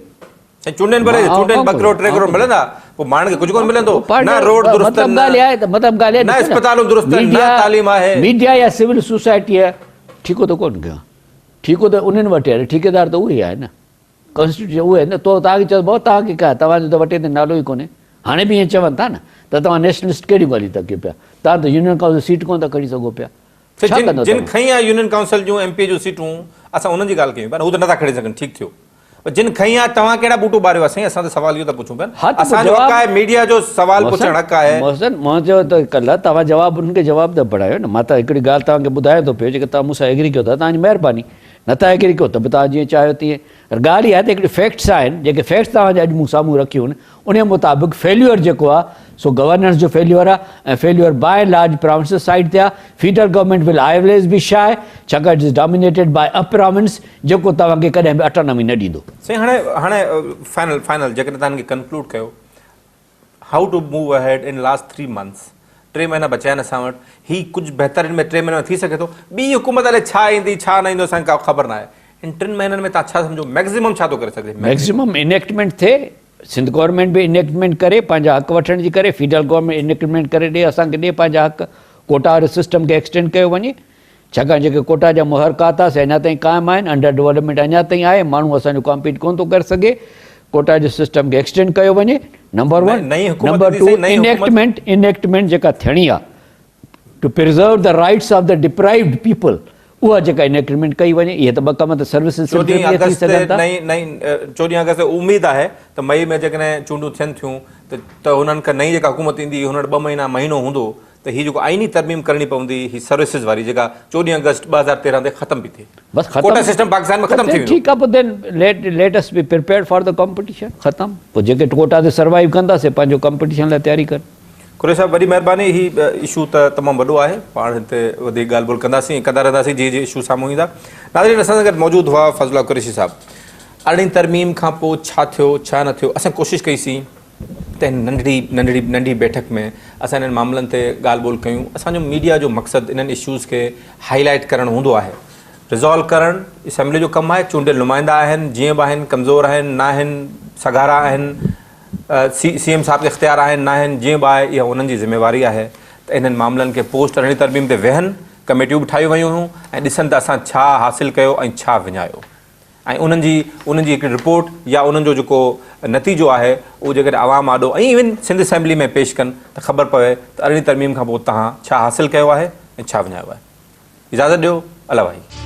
Speaker 1: سائين چونڊين ڀلي چونڊين ٻه ڪروڙ ٽي ڪروڙ ملندا پوء ماڻهن کي ڪجهه ڪونه ملندو نه روڊ درست
Speaker 2: مطلب ڳالهه آهي ته مطلب ڳالهه
Speaker 1: نه اسپتالون درست نه تعليم آهي.
Speaker 2: ميڊيا يا سول سوسائٽيء ٺيڪو ته ڪونه ڪيو آهي ٺيڪو ته انهن وٽ آهي ٺيڪيدار ته اهي آهن نه ڪانسٽيٽيوشن اهي آهن نه تو توهان کي چيو بابا توهان کي ڪا توهان جو ته وٽي تي نالو ئي ڪونهي هاڻي به ائين چون ٿا نه ته توهان نيشنلسٽ ڪهڙيون ڳالهيون ٿا ڪيو پيا توهان ته يونين ڪائونسل سيٽ ڪونه ٿا کڻي سگهو پيا
Speaker 1: ڇا ڪندؤ جن کنئي آهي يونين ڪائونسل جون ايم پي اي جون سيٽون اسان انهن جي ڳالهه ڪيون پيا نه هو ته نٿا کڻي سگهن ٺيڪ ٿيو پر جن کنئي آهي توهان ڪهڙا ٻوٽو ٻاريو آهي سائين اسان ته سوال اهو ٿا پڇون پيا
Speaker 2: ها ته
Speaker 1: اسان جو حق آهي ميڊيا جو سوال پڇڻ حق آهي.
Speaker 2: محسن مان چيو ته ڪلهه توهان جواب انهن کي جواب ته بڻايو نه مان ته هڪڙي ڳالهه توهان کي ٻڌايان ٿو پيو جيڪا توهان مون سان ايگري ڪيو ٿا توهان جي مهرباني نٿا ايگري ڪيو ته به توهان جيئن چاهيو تيئن پر ڳالهه اها آهي ته هڪڙي فيڪٽس آهن جيڪي فيڪٽس توهان جي اڄ مون سامهون رکيون آهن انهي مطابق فيليور جيڪو آهي سو گورننس جو فيليور آهي ۽ failure by and large provinces side تي آهي federal government will always be shy ڇاڪاڻ it is dominated by a province جيڪو توهان کي ڪڏهن به اٽانامي نه ڏيندو.
Speaker 1: سائين هاڻي هاڻي فائنل فائنل جيڪڏهن توهان کي ڪنڪلوڊ ڪيو how to move ahead in last 3 months ٽي مهينا بچيا آهن اسان وٽ هي ڪجهه بهتر ان ۾ ٽي مهينن ۾ ٿي سگهي ٿو ٻي حڪومت الائي ڇا ايندي ڇا نه ايندو اسان کي ڪا خبر ناهي ان ٽن مهينن ۾ توهان ڇا سمجهو ميڪزيمم ڇا ٿو ڪري سگهجي
Speaker 2: ميڪزيمم انيڪٽمينٽ ٿئي سنڌ گورنمينٽ به انيڪٽمينٽ ڪري پنهنجا حق وٺڻ جي ڪري فيڊرل گورنمينٽ انيڪٽمينٽ ڪري ڏي اسان کي ڏي پنهنجا حق ڪوٽا واري سسٽم کي ايڪسٽينڊ ڪيو وڃي ڇاڪاڻ جيڪي ڪوٽا جا محرڪات آ سي اڃا تائين قائم آهن، انڊر ڊولپمينٽ اڃا تائين آهي، ماڻهو اسان جو ڪامپيٽ ڪونه ٿو ڪري سگهي، ڪوٽا جي سسٽم کي ايڪسٽينڊ ڪيو وڃي، نمبر ون، نمبر ٽو انيڪٽمينٽ انيڪٽمينٽ جيڪا ٿيڻي آ to preserve the rights of the deprived people اها جيڪا انيڪٽمينٽ ڪئي وڃي اهي ته ٻه ڪم ته سروسز سلسلي
Speaker 1: 14
Speaker 2: ۾ ٿي
Speaker 1: آگسٽ تي
Speaker 2: سگهن ٿا.
Speaker 1: نئين نئين 14 آگسٽ تي اميد آهي ته مئي ۾ جيڪڏهن چونڊون ٿين ٿيون ته ته هنن کي نئين جيڪا حڪومت ايندي هن وٽ ٻه مهينا مهينو هوندو ته هي جيڪو آئيني ترميم ڪرڻي پوندي هي سروسز واري جيڪا 14 آگسٽ 2013 تي ختم پئي ٿئي.
Speaker 2: بس ختم
Speaker 1: ڪوٽا سسٽم پاڪستان ۾ ختم ٿي ويندو.
Speaker 2: ٺيڪ آ پوء then let let us be prepared for the competition ختم پوء جيڪي ڪوٽا تي سروائيو ڪندا سي پنهنجو ڪمپٽيشن لاء تياري ڪن.
Speaker 1: قريشي صاحب وڏي مهرباني هي اشو ته تمام وڏو آهي پاڻ هن تي وڌيڪ ڳالهه ٻولهه ڪنداسين ۽ ڪندا رهنداسين جيئن جيئن اشو سامهون ايندا. ناظرين اسان سان گڏ موجود هئا فضل الله قريشي صاحب ارڙهين ترميم کان پوء ڇا ٿيو ڇا نه ٿيو اسان ڪوشش ڪئي سين ته هن ننڍڙي ننڍڙي ننڍي بيٺڪ ۾ اسان انهن معاملن تي ڳالهه ٻولهه ڪيون اسان جو ميڊيا جو مقصد انهن اشوز کي هائي لائيٽ ڪرڻ هوندو آهي ريزالو ڪرڻ اسيمبلي جو ڪم آهي چونڊيل نمائندا آهن جيئن به آهن ڪمزور آهن ناهن سگهارا آهن سي سي ايم صاحب کي اختيار آهن ناهن جيئن به آهي اها انهن جي ذميواري آهي ته انهن معاملن کي پوسٽ ارڙهين ترميم تي ويهن ڪميٽيون به ٺاهيون ويون هيون ۽ ڏسن ته اسان ڇا حاصل ڪيو ۽ ڇا وڃايو ۽ انهن جي انهن جي هڪڙي رپورٽ يا انهن جو جيڪو نتيجو آهي اهو جيڪڏهن عوام آڏو ۽ ايون سنڌ اسيمبلي ۾ پيش ڪن ته خبر پوي ته ارڙهين ترميم کان پوء توهان ڇا حاصل ڪيو آهي ۽ ڇا وڃايو آهي. اجازت ڏيو الله واهي.